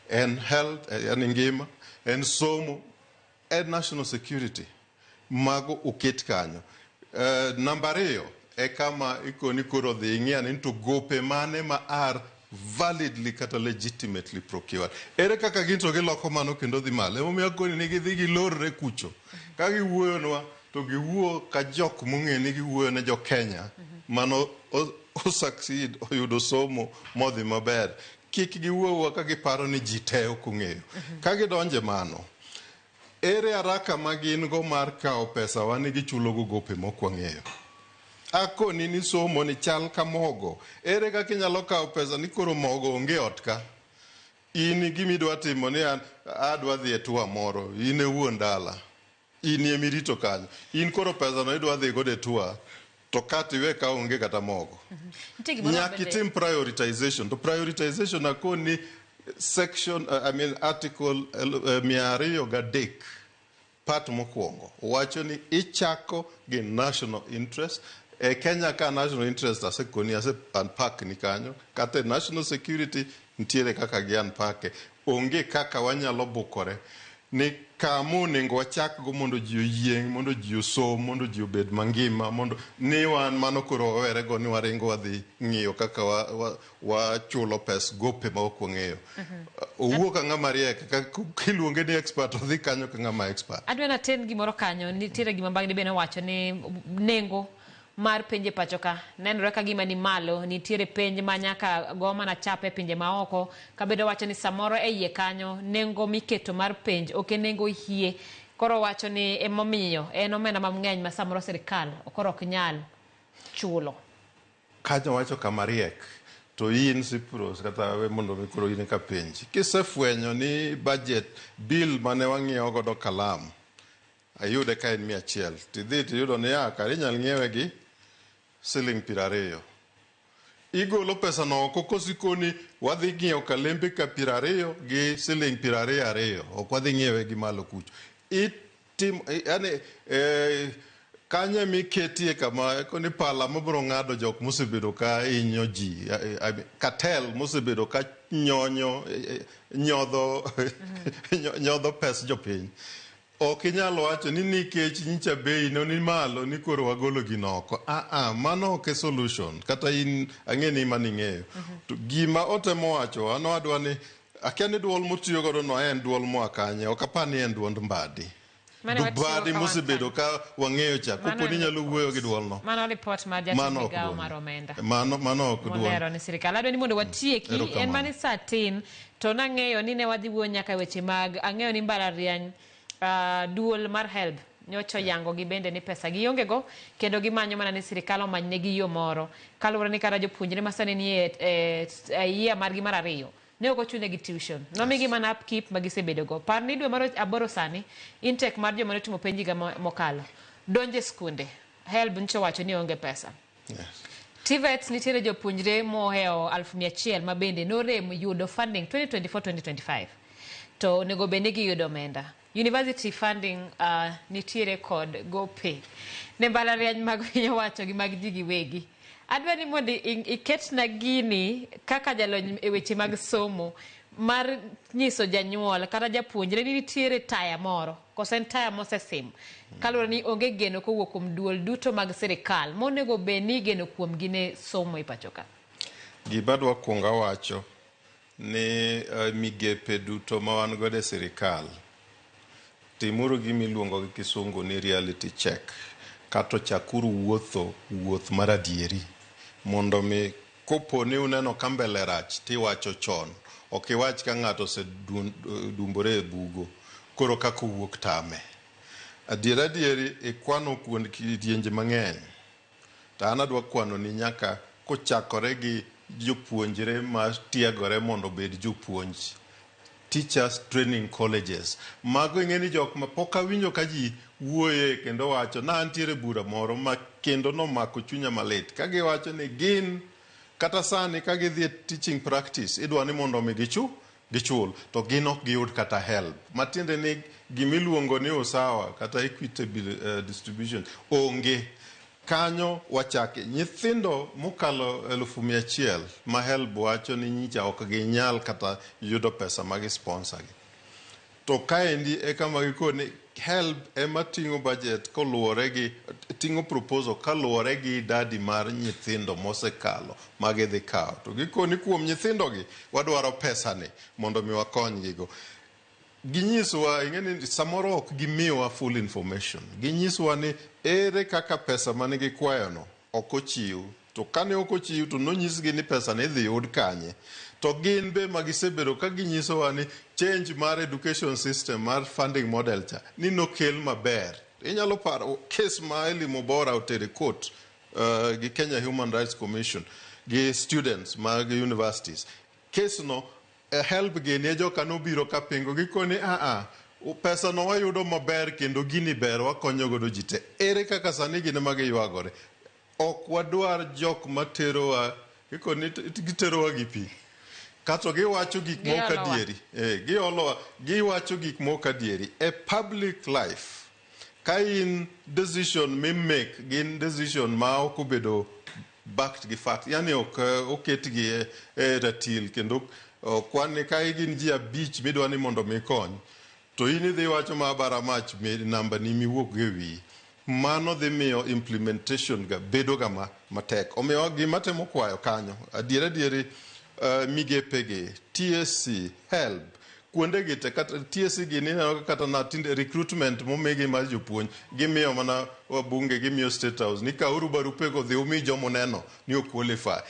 en health, yani ngima, en somo, en national security. Mago oket kanyo. Namba ariyo e kama ikoni koro dhi ing'i ni to gope mane ma are validly kata legitimately procured. Ere kaka gin to giloko mano kendo dhi malo? Emomiyo akoni ni gidhi gilorre kucho. Ka giwuoyonwa to giwuo ka jok mong'e ni giwuoyo ne jo Kenya mano o succeed oyudo somo modhi maber. Kik giwuowa ka giparo ni ji te ok ong'eyo. Ka gidonje mano, ere haraka ma gin go mar kawo pesa wa ni gichulo go gope mok wang'eyo? Akoni ni somo ni chal ka mogo. Ere kaka inyalo kawo pesa ni koro mogo onge e ot ka? In gimidwa timo ni an adwa dhi e tour moro, in e wuon dala. In emirito kanyo. In koro pesa no idwa dhi godo e tour, to kata iwe ka onge kata mogo. Nitie gimoro Nyaka bende- itim prioritization. To prioritization akoni section, I mean article 203 part mokwongo wacho ni ichako gi national interest. E Kenya ka national interest asekoni ase unpack ni kanyo, kata e national security nitiere kaka gi unpack. Onge kaka wanyalo bukore ni kama onego wachak go mondo ji oyieng', mondo ji osom, mondo ji obed mangima, mondo ni wan mano koro wawere go ni waringo wadhi ng'iyo kaka wachulo pes gope ma ok wang'eyo. Owuok ka ng'ama riek, ka kiluonge ni expert, odhi kanyo ka ng'ama expert. Adwa naten gimoro kanyo. Nitiere gima Mbagni bende owacho ni nengo mar penj e pacho ka nenore ka gima ni malo. Nitiere penj ma nyaka go mana chap e pinje maoko. Kabedo wacho ni samoro e iye kanyo nengo miketo mar penj ok e nengo hie. Koro wacho ni emomiyo en omenda mang'eny ma samoro sirikal koro ok nyal chulo. Kanyo wacho kama riek to in Sipros kata we mondo mi koro in ka penji. Kisefwenyo ni budget bill mane wang'iewo godo kalam ayude ka en 100, tidhi tiyudo ni ya kare inyal ng'iewe gi siling 20. Igolo pesa no oko kosikoni wadhi ng'iewo kalembe ka 20 gi siling 22, ok wadhi ng'iewe gi malo kucho. Itim, yani kanyo emiketie kama koni pala mabiro ng'ado jok mosebedo ka hinyo ji, cartel mosebedo ka nyonyo, nyodho pes jopiny. Ok inyal wacho ni nikech nyicha bei no ni malo ni koro wagolo gino oko. Mano ok e solution. Kata in ang'e ni mano ing'eyo. To gima otemo wacho, an wadwa ni akia ni duol motiyo godo no en duol moa kanye, ok apar ni en duond Mbadi. Mbadi mosebedo ka wang'eyo cha, kopo ni nyalo wuoyo gi duol no. Mano report mar jatend migawo mar omenda. Mano ok duol. Molero ni sirikal. Adwa ni mondo watieki, en mani saa tin, to nang'eyo ni ne wadhi wuoyo nyaka weche mag, ang'eyo ni mbalariany duol mar HELB nyocha oyango gi bende ni pesa gionge go kendo gimanyo mana ni sirikal omany negi yo moro. Kaluwore ni kata jopuonjre ma sani nie year margi mar 2 ne ok ochunegi tuition. Nomigi mana upkeep ma gisebedo go. Par ni dwe mar 8 sani intake mar joma notimo penj higa mokalo donje skunde. HELB nyocha owacho ni onge pesa. TVET nitiere jopuonjre mohewo 100,000 ma bende norem yudo funding 2024-2025. To onego bed ni giyudo omenda. University funding nitiere kod gope ne mbalariany mag piny owacho gi mag ji giwegi. Adwa ni mondo iketna gini kaka jalony e weche mag somo mar nyiso janyuol kata japuonjre ni nitiere taya moro koso en taya mosesim kaluwore ni onge geno kowuok kuom duol duto mag sirikal monego bed ni igeno kuomgi ne somo e pacho ka. Gima adwa kuongo awacho ni migepe duto ma wan godo e sirikal, timuru gima iluongo gi kisungu ni reality check, kato chakuru wuotho wuoth mar adieri mondo mi kopo ni uneno ka mbele rach tiwacho chon, ok iwach ka ng'ato osedumbore e bugo koro kaka owuok tame. Adier adieri ikwano kuond kidienje mang'eny, to an adwa kwano ni nyaka kochakore gi jopuonjre ma tiegore mondo obed jopuonj, teachers training colleges. Mago ing'e ni jok ma pok awinjo ka ji wuoye kendo wacho na antiere bura moro ma kendo nomako chunya malit ka giwacho ni gin kata sani ka gidhi e teaching practice idwa ni mondo mi gichul to gin ok giyud kata help. Matiende ni gimiluongo ni usawa kata equitable distribution onge. Kanyo wachake nyithindo mokalo 100,000 ma HELB wacho ni nyicha ok ginyal kata yudo pesa ma gisponsor gi. To kaendi e kama gikone HELB ema ting'o budget koluwore gi ting'o proposal kaluwore gi idadi mar nyithindo mosekalo ma gidhi kawo. To gikoni kuom nyithindogi wadwaro pesa ni mondo mi wakonygigo. Ginyiswa ing'e ni samoro ok gimiwa full information. Ginyiswa ni ere kaka pesa mane gikwayono ok ochiw. To kane ok ochiw to nonyisgi ni pesa ne idhi yud kanye. To gin be ma gisebedo ka ginyisowa ni change mar education system mar funding model cha ni nokel maber. Inyalo paro case ma Elimu Bora otere court gi Kenya Human Rights Commission gi students mag universities. Case no HELB gini e joka nobiro ka pingo gikoni pesa no wayudo maber kendo gini ber wakonyo godo ji te. Ere kaka sani gin ema giywagore? Ok wadwar jok materowa gikoni giterowa gi pi. Kato giwacho gik moko adieri. Giolowa, giwacho gik moko adieri. E public life, ka in decision mimake gin decision ma ok obedo backed gi fact, yani ok oketgi e ratil kendo Kwan ka gin ji 5 midwa ni mondo mi kony, to in idhi wacho ma bara mach namba ni miwuok go e wiyi. Mano dhi miyo implementation ga bedo ga matek. Omiyo gima temo kwayo kanyo, adieri migepe gi, TSC, HELB, kuonde gi te, kata TSC gi ineno kata na tinde recruitment momigi mar jopuonj, gimiyo mana wabunge, gimiyo State House, ni kauru barupego dhi umi jomoneno ni ok qualify.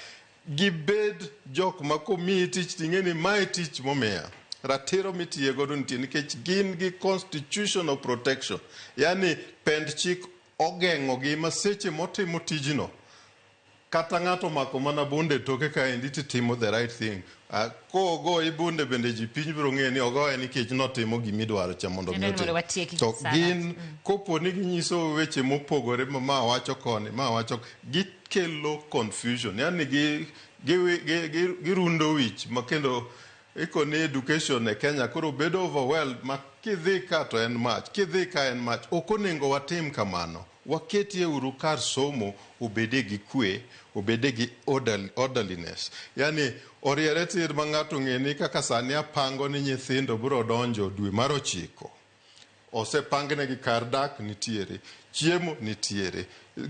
Gibed jok ma komiyi tich ting'e ni mae tich momiya. Ratiro mitiye godo nitie nikech gin gi constitutional protection. Yani pend chik ogeng'o gi ma seche motimo tijno. Kata ng'ato omako mana bunde toke kaendi titimo the right thing. Kogoyi bunde bende ji piny biro ng'eyo ni ogoye nikech notimo gimidwaro cha mondo mi otim. To gin kopo ni ginyiso weche mopogore ma wacho koni, ma wacho, gikelo confusion. Yani girundo wich ma kendo ikoni education e Kenya koro bedo overwhelmed ma kidhi ka to en mach, kidhi ka en mach. Ok onego watim kamano. Waketie uru kar somo obede gi kwe, obede gi orderliness. Yani oriere tir ma ng'ato ng'e ni kaka sani apango ni nyithindo biro donjo dwe mar 9. Osepangnegi kar dak nitiere, chiemo nitiere,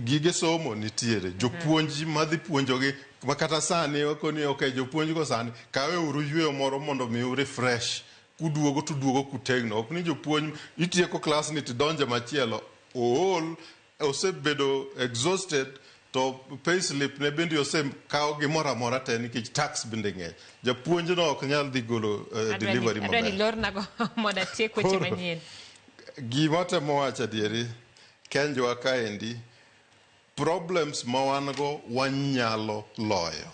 gige somo nitiere, jopuonj madhi puonjogi ma kata sani wakoni okay jopuonj go sani kawe uru yweyo moro mondo mi refresh kuduogo tuduogo kutegno. Ok ni jopuonj itieko klas ni tidonje machielo ool, osebedo exhausted to payslip ne bende osekawo gimoro amora te nikech tax bende ng'eny. Japuonj no ok nyal dhi golo delivery maber. Adwa ni lornago mondo atiek weche manyien. Gima temo wacho adieri, Kenjwa kaendi, problems ma wan go wanyalo loyo.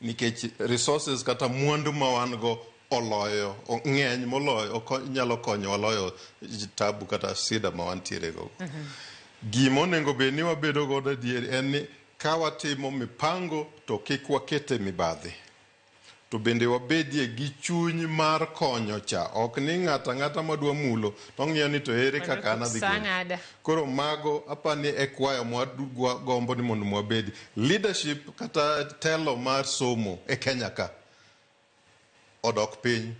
Nikech resources kata mwandu ma wan go oloyo, ng'eny moloyo, nyalo konyowa loyo tabu kata sida ma wantiere go. Gima onego bed ni wabedo godo adieri en ni ka watimo mipango to kik wakete mibadhi. To bende wabedie gi chuny mar konyo cha. Ok ni ng'ato ang'ata madwa mulo to ng'iyo ni to ere kaka an adhi golo. Koro mago apani e kwayo mwagombo ni mondo mwabedi. Leadership kata telo mar somo e Kenya ka odok piny.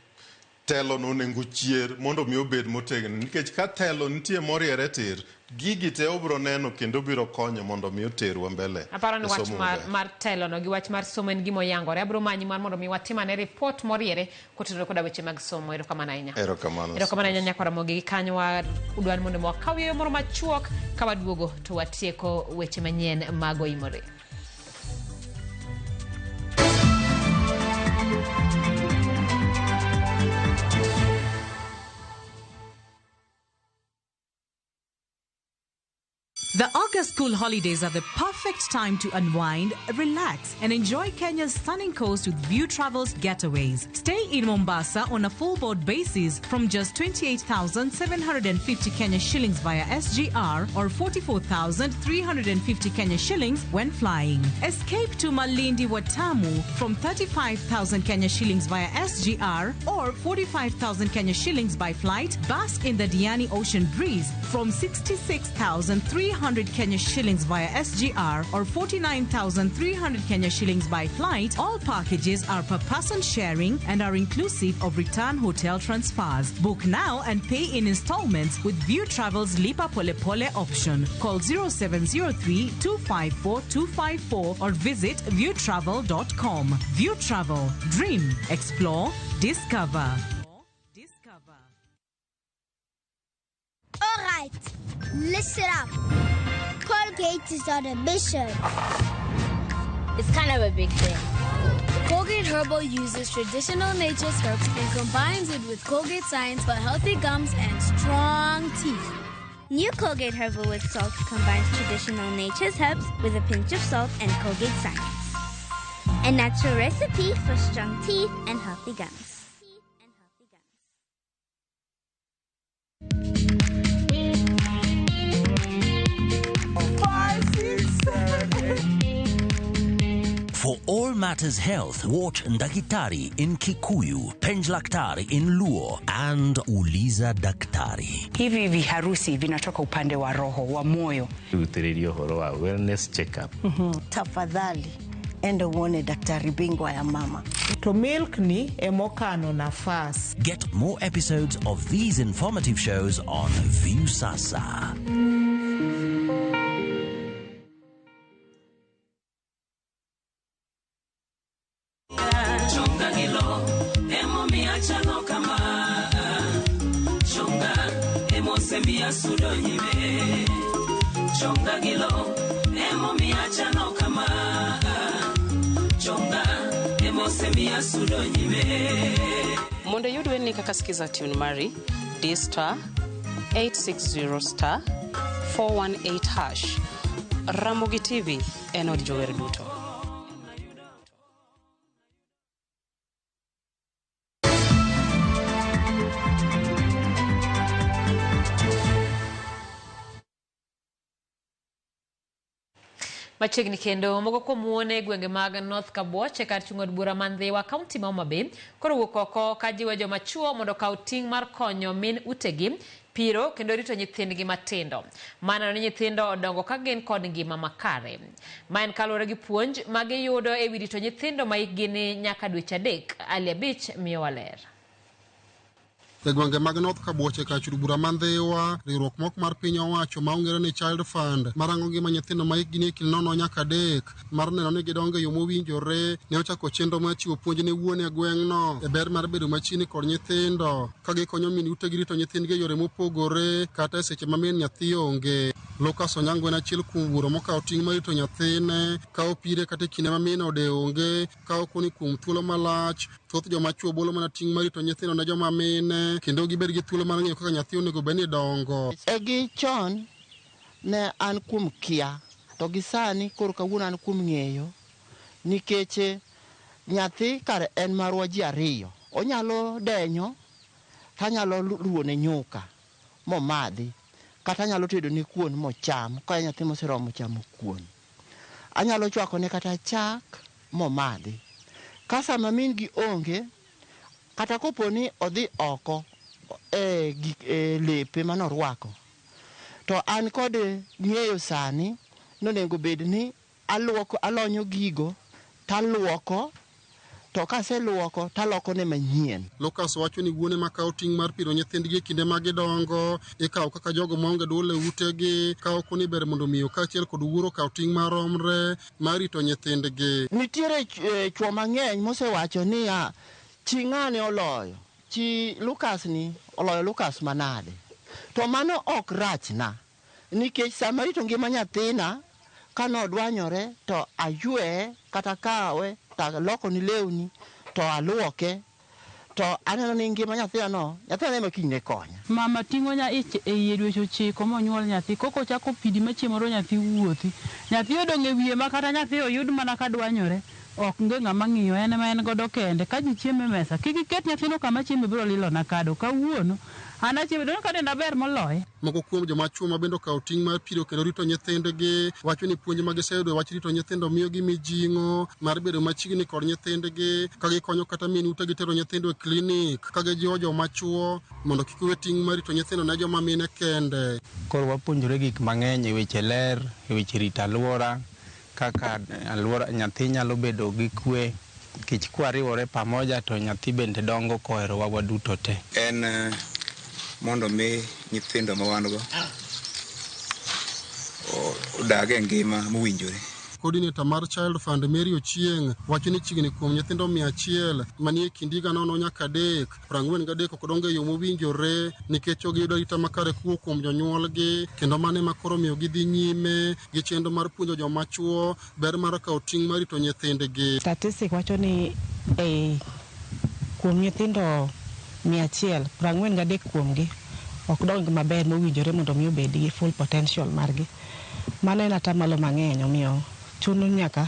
Telo no onego chier mondo mi obed motegno. Nikech ka telo nitie moriere tir, gigi te obiro neno kendo biro konyo mondo mi oterwa mbele. Aparo ni wach mar telo no gi wach mar somo en gima oyangore. Abiro manyi mar mondo mi watim ane report moriere kotenore koda weche mag somo. Erokamano ahinya. Erokamano. Erokamano ahinya nyakwa Ramogi. Kanyo wadwaro mondo wakaw yweyo moro machuok ka waduogo to watieko weche manyien mag Oimore. The August school holidays are the perfect time to unwind, relax, and enjoy Kenya's stunning coast with View Travels getaways. Stay in Mombasa on a full board basis from just 28,750 Kenya shillings via SGR or 44,350 Kenya shillings when flying. Escape to Malindi Watamu from 35,000 Kenya shillings via SGR or 45,000 Kenya shillings by flight. Bask in the Diani Ocean breeze from 66,300 Kenya shillings via SGR or 49,300 Kenya shillings by flight. All packages are per person sharing and are inclusive of return hotel transfers. Book now and pay in installments with View Travel's Lipa Pole Pole option. Call 0703 254 254 or visit viewtravel.com. View Travel. Dream, explore, discover. All right, listen up. Colgate is on a mission. It's kind of a big thing. Colgate Herbal uses traditional nature's herbs and combines it with Colgate science for healthy gums and strong teeth. New Colgate Herbal with Salt combines traditional nature's herbs with a pinch of salt and Colgate science. A natural recipe for strong teeth and healthy gums. For all matters health, watch Ndakitari in Kikuyu, Penjlaktari in Luo, and Uliza Daktari. Hivi viharusi vinatoka upande wa roho, wa moyo. Rutĩrĩria ũhoro wa wellness check-up. Tafadhali, Enda uone daktari bingwa ya mama. To milk ni emokano nafas. Get more episodes of these informative shows on Viusasa. Chonga gilo, emomiyo achalo kama. Chonga, emosemiyo asudo nyime. Chonga gilo, emomiyo achalo kama. Chonga, emosemiyo asudo nyime. Mondo iyud wendni kaka Skiza tune mari, di star 860 star 418 hash. Ramogi TV en od jower duto. Machiegni kendo moko kuom wuone e gwenge mag North Kabuoch e kar chung' od bura man Ndhiwa, kaunti ma Homa Bay, koro wuok oko ka jiwo joma chuo mondo okaw ting' mar konyo min utegi piro kendo rito nyithindgi matindo. Maneno ni nyithindo odongo ka gin kod ngima makare. Ma en kaluwore gi puonj ma giyudo e wi rito nyithindo ma hikgi ni nyaka dweche 3. Ali Abich miyowa ler. E gwenge mag North Kabuoch e kar bura ma Ndhiwa, riwruok mok mar piny owacho ma ong'ere ni Child Fund marango ngima nyithindo ma hikgi ni e kind 0 nyaka 3 mar neno ni gidongo e yo mowinjore ne ochako chenro mar chiwo puonj ne wuone e gweng'no e ber mar bedo machiegni kod nyithindo ka gikonyo min utegi rito nyithindgi e yore mopogore kata e seche ma min nyathi onge. Lucas Onyango en achiel kuom wuoro mokawo ting' mar rito nyathine ka opire kata e kinde ma min ode onge ka okoni kuom thuolo malach thoth joma chuo bolo mana ting' mar rito nyithindo ne joma mine kendo gibed gi thuolo mar ng'eyo kaka nyathi onego bed ni dongo. E gi chon ne an kuom kia to gi sani koro kawuono an kuom ng'eyo nikech nyathi kare en marwa ji ariyo. Onyalo denyo tanyalo ruone nyuka momadhi kata anyalo tedo ne kuon mocham ka en nyathi moseromo chamo kuon. Anyalo chwako ne kata chak momadhi. Ka sama min gi onge kata kopo ni odhi oko e lepe manorwako to an kod ng'eyo sani nonego bed ni aluoko alonyo gigo taluoko to kaseluoko taloko ne manyien. Lucas wacho ni wuone makawo ting' mar piro nyithindgi e kinde ma gidongo ikawo kaka jogo maonge duol e utegi ka ok ni ber mondo miyo kaachiel kod wuoro okaw ting' maromre mar rito nyithindgi. Nitiere chuo mang'eny mosewacho niya chi ng'ane oloyo, chi Lucas ni oloyo Lucas manade. To mano ok rachna nikech sama rito ngima nyathina kanodwanyore to aywe kata kawe to aloko ni lewni to aluoke to aneno ni ngima nyathina no nyathina ema kiny ne konya. Mama ting'o nya ich e iye dweche 9 monyuol nyathi koko chako pidi machiemoro nyathi wuothi. Nyathi odong' e wiye ma kata nyathi oyud mana ka dwanyore ok onge ng'ama ng'iyo en ema en godo kende. Ka ji chiemo e mesa kik iket nyathino kama chiemo biro lilo na kado kawuono an achiemo donge ka denda ber moloye. Moko kuom joma chuo ma bende okawo ting' mar piro kendo rito nyithindgi wacho ni puonj ma giseyudo e wach rito nyithindo miyogi mijing'o mar bedo machiegni kod nyithindgi ka gikonyo kata min utegi tero nyithindo e klinik ka gijiwo joma chuo mondo kik we ting' mar rito nyithindo ne joma mine kende. Koro wapuonjore gik mang'eny e weche ler, e weche rito alwora, kaka alwora nyathi nyalo bedo gi kwe nikech kwariwore pamoja to nyathi bende dongo koherowa waduto te. En mondo mi nyithindo ma wan go odag e ngima mowinjore. Coordinator mar Child Fund Mary Ochieng wacho ni chiegni kuom nyithindo 100 manie kind higa 0 nyaka 3, 43 ok odongo e yo mowinjore nikech ok giyudo arita makare kowuok kuom jonyuolgi kendo mano ema koro miyo gidhi nyime gi chenro mar puonjo joma chuo ber mar kawo ting' mar rito nyithindgi. Statistic wacho ni kuom nyithindo 100, 43 kuomgi ok dong maber mowinjore mondo mi obed gi full potential margi. Mano en atamalo mang'eny omiyo chuno nyaka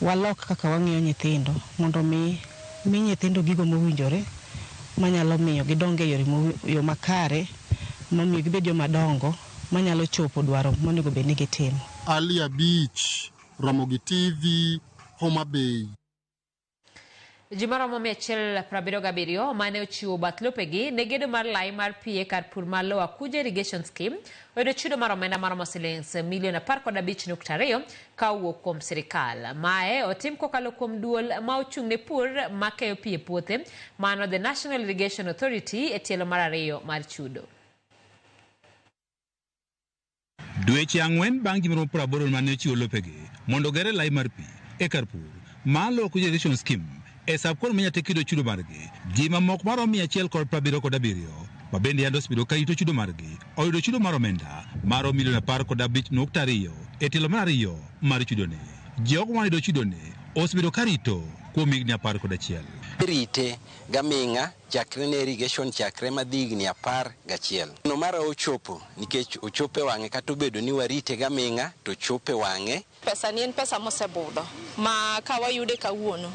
walok kaka wang'iyo nyithindo mondo mi nyithindo gigo mowinjore manyalo miyo gidong e yo makare mamiyo gibed joma dongo manyalo chopo dwaro monego bed ni gitimo. Ali Abich, Ramogi TV, Homa Bay. Ji maromo 177 mane ochiwo bath lopegi ne gedo mar lai mar pi e kar pur mar Lower Kuja Irrigation Scheme oyudo chudo mar omenda maromo silings milion 15.2 ka owuok kuom sirikal. Mae otim kokalo kuom duol ma ochung' ne pur makeyo pi e puothe mano the National Irrigation Authority e tielo mar ariyo mar chudo. Dweche 4 bang' ji maromo 80 mane ochiwo lopegi mondo ogere lai mar pi e kar pur mar Lower Kuja Irrigation Scheme e sub-county ma Nyatike yudo chudo margi. Ji mamoko maromo 177 ma bende yande osebedo ka rito chudo margi oyudo chudo mar omenda maromo milion 15.2 e tielo mar ariyo mar chudoni. Jogo mane oyudo chudoni osebedo ka rito kuom higni 11. Rite gaming'a chakre ne irrigation chakre madhi higni 11. No mara ochopo nikech ochopo e wang'e kata obedo ni warite gaming'a to chopo e wang'e. Pesa ni en pesa mosebudho ma ka wayude kawuono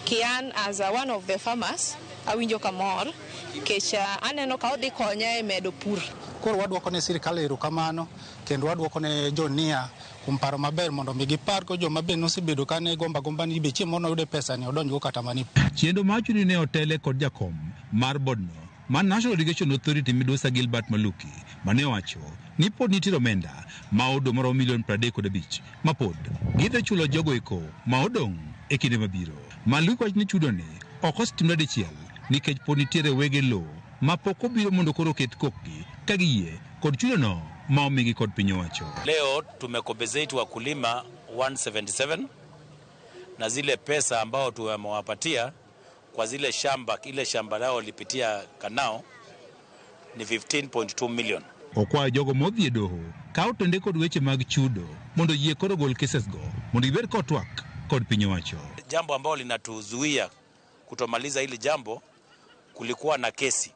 kian as a one of the farmers awinjo kamor nikech aneno ka odhi konya e medo pur. Koro waduoko ne sirikal erokamano kendo waduoko ne jonia kuom paro maber mondo mi gipar go joma be nosebedo ka ne gomba gomba ni be chieng' moro noyude pesa ni odonjgo kata mana. Chenro mar chudo ne otele kod jakom mar bodno mar National Irrigation Authority midusa Gilbert Maluki mane owacho ni pod nitiere omenda ma odong' maromo milion 35 ma pod gidhi chulo jogo eko ma odong' e kinde mabiro. Maluki wacho ni chudoni ok osetimre dichiel nikech pod nitiere wege lowo ma pok obiro mondo koro oket kokgi ka giyie kod chudono ma omigi kod piny owacho. Leo tumecompensate wakulima 177 na zile pesa ambao tumewapatia kwa zile shamba, ile shamba lao walipitia kanao ni 15.2 million. Okwayo jogo modhi e doho ka otende kod weche mag chudo mondo yie koro gol cases go mondo gibed kod twak kod piny owacho. Jambo ambalo linatuzuia kutomaliza hili jambo, kulikuwa na kesi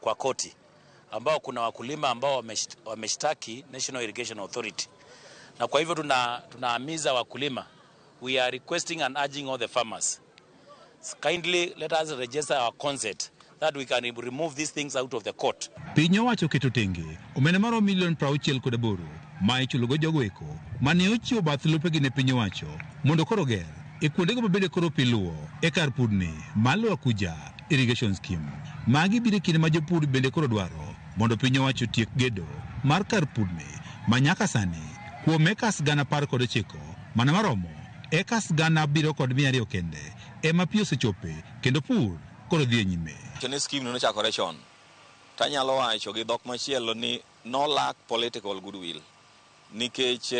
kwa koti ambao kuna wakulima ambao wameshtaki National Irrigation Authority, na kwa hivyo tunahimiza wakulima, we are requesting and urging all the farmers, kindly let us register our consent that we can remove these things out of the court. Piny owacho oketo tenge omenda maromo milion 68 ma ichulogo jogo eko mane ochiwo bath lopegi ne piny owacho mondo koro ger e kuondego mabende koro pi luwo e kar purni mar Lower Kuja Irrigation Scheme. Magi biro e kinde ma jopur bende koro dwaro mondo piny owacho otiek gedo mar kar purni ma nyaka sani kuom ekas 19,000 mana maromo ekas 7,200 kende ema pi osechope kendo pur koro dhi e nyime. Ne scheme no nochakore chon, tanyalo wacho gi dhok machielo ni no lack political goodwill nikech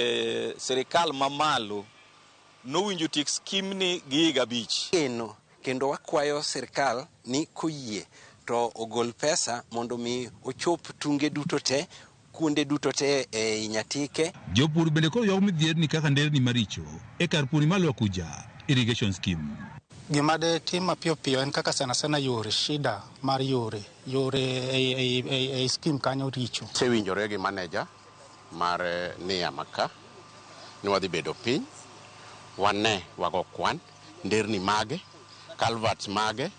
sirikal mamalo nowinjo tiek scheme ni gi higa 5. Geno kendo wakwayo sirikal ni koyie to ogol pesa mondo mi ochop tunge duto te kuonde duto te e Nyatike. Jopur bende koro ywak midhierni kaka nderni maricho e kar pur mar Lower Kuja Irrigation Scheme. Gima de tim mapiyo piyo en kaka sana sana yore, shida mar yore e scheme kanyo richo. Osewinjore gi manager mar NIA maka ni wadhi bedo piny wane wago kwan nderni mage, culverts mage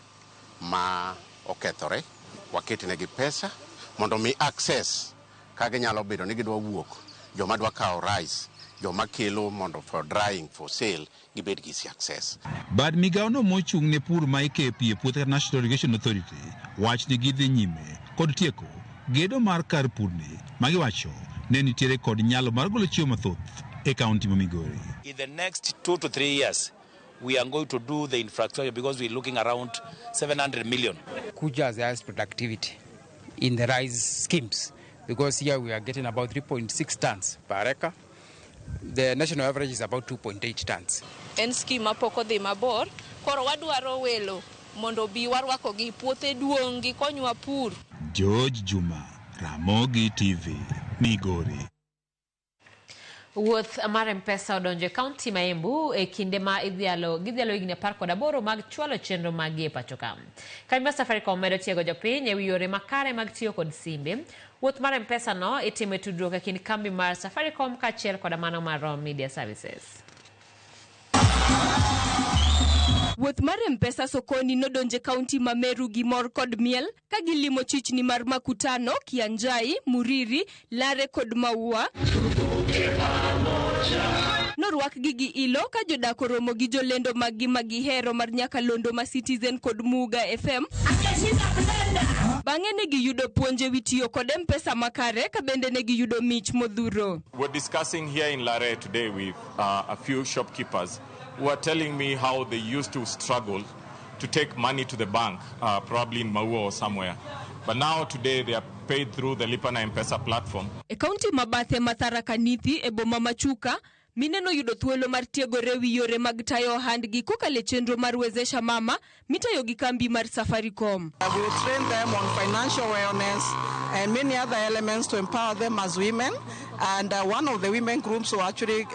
ma okethore, waketnegi pesa mondo mi access ka ginyalo bedo ni gidwa wuok, joma dwa kawo rice, joma kelo mondo for drying for sale gibed gi access. Bad migawono mochung' ne pur ma ikeyo pi e puothe National Irrigation Authority wach ni gidhi nyime kod tieko gedo mar kar purni ma giwacho ne nitiere kod nyalo mar golo chiemo mathoth e kaunti ma Migori. In the next 2 to 3 years we are going to do the infrastructure because we're looking around 700 million. Kuja has the highest productivity in the rice schemes because here we are getting about 3.6 tons per acre. The national average is about 2.8 tons. En scheme mapok odhi mabor, koro wadwaro welo mondo bi warwakogi puothe duong' gikonywa pur. George Juma, Ramogi TV, Migori. Wuoth mar M-Pesa odonjo e kaunti ma Embu e kinde ma idhialo higni 18 mag chwalo chenro maggi e pacho ka. Kambi mar Safaricom medo tiego jopiny e wi yore makare mag tiyo kod simbe. Wuoth mar M-Pesa no itimo e tudruok e kind kambi mar Safaricom kaachiel koda mano mar Roam Media Services. Wuoth mar M-Pesa sokoni nodonje kaunti ma Meru gi mor kod miel ka gilimo chichni mar Makutano, Kianjai, Muriri, Lare kod Maua. Norwakgi gi ilo ka jodak oromo gi jolendo maggi ma gihero mar nyakalondo ma Citizen kod Muga FM. Bang'e ne giyudo puonj e wi tiyo kod M-Pesa makare ka bende ne giyudo mich modhuro. We're discussing here in Lare today with a few shopkeepers who are telling me how they used to struggle to take money to the bank, probably in Maua or somewhere. But now today they are paid through the Lipa na M-Pesa platform. E kaunti ma bathe ma Tharaka Nithi e boma ma Chuka, mine noyudo thuolo mar tiegore wi yore mag tayo ohandgi kokalo e chenro mar Wezesha Mama mitayo gi kambi mar Safaricom. We will train them on financial wellness and many other elements to empower them as women. And one of the women groups will actually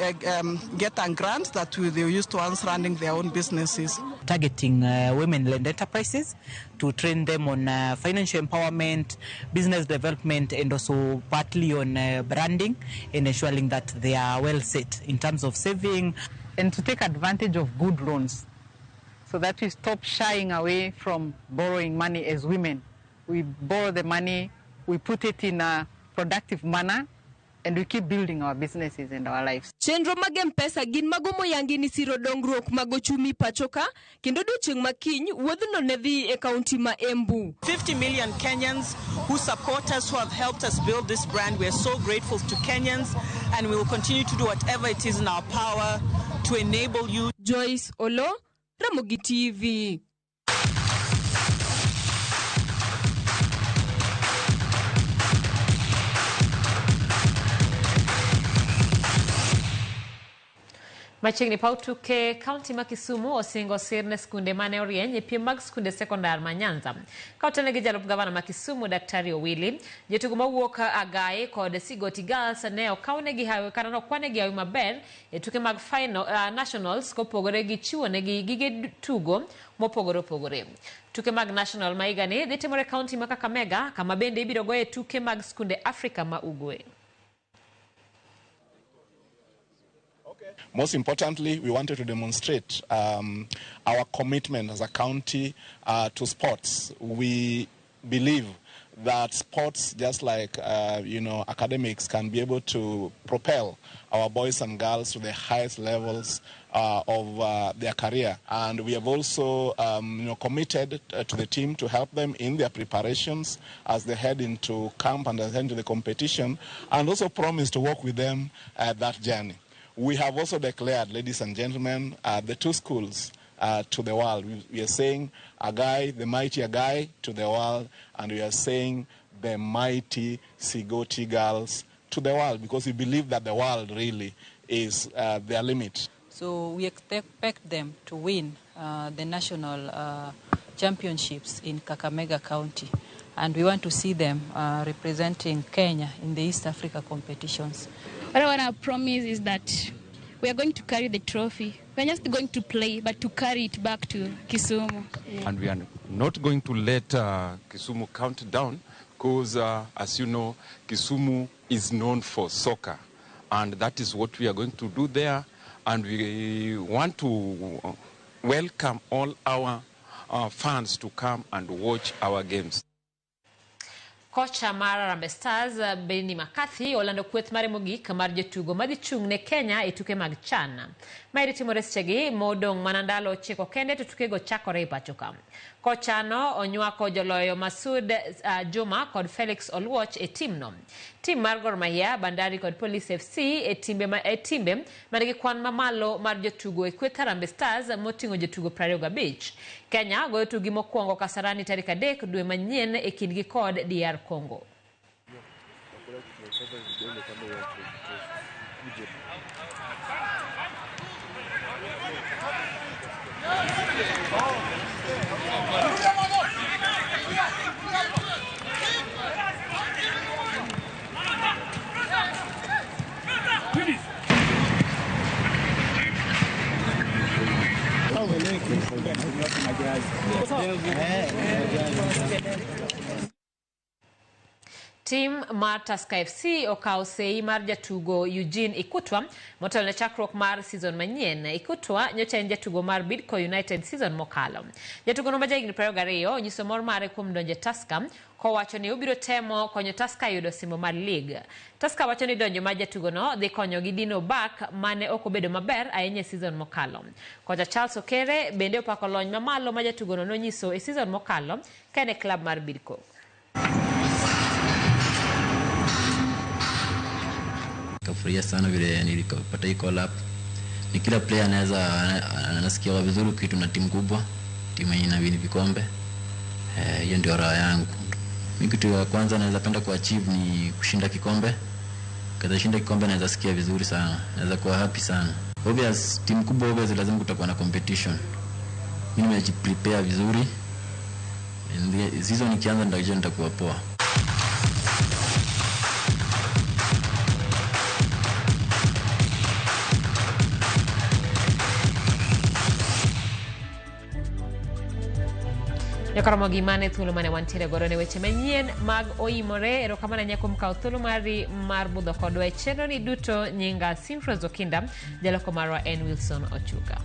get a grant that they will use to answer running their own businesses. Targeting women-led enterprises to train them on financial empowerment, business development, and also partly on branding and ensuring that they are well set in terms of saving. And to take advantage of good loans so that we stop shying away from borrowing money as women. We borrow the money, we put it in a productive manner, and we keep building our businesses and our lives. Chenro mag M-Pesa gin mago moyangi ni siro dongruok mag ochumi pacho ka, kendo odiochieng' ma kiny wuodhno ne dhi e kaunti ma Embu. 50 million Kenyans who support us, who have helped us build this brand. We are so grateful to Kenyans, and we will continue to do whatever it is in our power to enable you. Joyce Olo, Ramogi TV. Machiegni paw tuke kaunti ma Kisumu osingo sir ne skunde mane orieny e piem mag skunde sekondar ma Nyanza. Ka otene gi jalup gavana ma Kisumu Daktari Owili, jotugo mawuok Agai kod Sigoti Girls ne okawnegi hawi kata nokwanegi hawi maber e tuke mag final nationals kopogore gi chiwo negi gige tugo mopogore opogore. Tuke mag national ma higani dhi timore kaunti ma Kakamega, kama bende ibiro goye tuke mag skunde Afrika ma Ugwe. Most importantly, we wanted to demonstrate our commitment as a county to sports. We believe that sports, just like academics, can be able to propel our boys and girls to the highest levels of their career. And we have also committed to the team to help them in their preparations as they head into camp and head into the competition, and also promise to work with them at that journey. We have also declared, ladies and gentlemen, the two schools to the world. We are saying Agai, the mighty Agai, to the world, and we are saying the mighty Sigoti Girls to the world, because we believe that the world really is their limit. So we expect them to win the national championships in Kakamega County, and we want to see them representing Kenya in the East Africa competitions. What I want to promise is that we are going to carry the trophy. We are just going to play, but to carry it back to Kisumu. Yeah. And we are not going to let Kisumu count down, because, as you know, Kisumu is known for soccer, and that is what we are going to do there. And we want to welcome all our fans to come and watch our games. Kocha mar Harambee Stars Benni McCarthy olando kweth mare mogik mar jotugo madhi chung' ne Kenya e tuke mag CHAN. Maeri timore sechegi modong' mana ndalo 9 kende to tukego chakore e pacho ka. Kocha no onywako joloyo Masud Juma kod Felix Oluoch e timno. Tim mar Gor Mahia, Bandari kod Police FC e timbe manigi kwan mamalo mar jotugo e kweth Harambee Stars moting'o jotugo 25. Kenya goyo tugi mokwongo Kasarani tarik 3 dwe manyien e kindgi kod DR Congo. Tim mar Tusker FC okawo sei mar jatugo Eugene Ikutwa motelo ne chakruok mar season manyien. Ikutwa nyocha en jatugo mar Bidco United season mokalo. Jatugo no ma jahigni 22 onyiso mor mare kuom donjo e Tusker kowacho ni obiro temo konyo Tusker yudo osimbo mar league. Tusker wacho ni donjo mar jatugono dhi konyogi dino back mane ok obedo maber ahinya e season mokalo. Kocha Charles Okere bende opako lony mamalo ma jatugono nonyiso e season mokalo ka en e klab mar Bidco. Kafurahia sana vile nilipata hii call up. Ni kila player anaweza anasikia vizuri kitu na timu kubwa, timu yenye inawin vikombe. Hiyo ndio raha yangu. Mimi kitu ya kwanza naweza penda kuachieve ni kushinda kikombe. Kaza shinda kikombe naweza sikia vizuri sana, naweza kuwa happy sana. Obvious timu kubwa obvious lazima kutakuwa na competition. Mimi nimejiprepare vizuri. And season ikianza nitajua nitakuwa poa. Nyakoromo gima ne thuolo mane wantiere godo ne weche manyien mag oimore. Erokamano ahinya kuom kawo thuolo mari mar budho kodwa e chenro ni duto. Nyinga Simfros Okinda, jaloko marwa en Wilson Ochuka.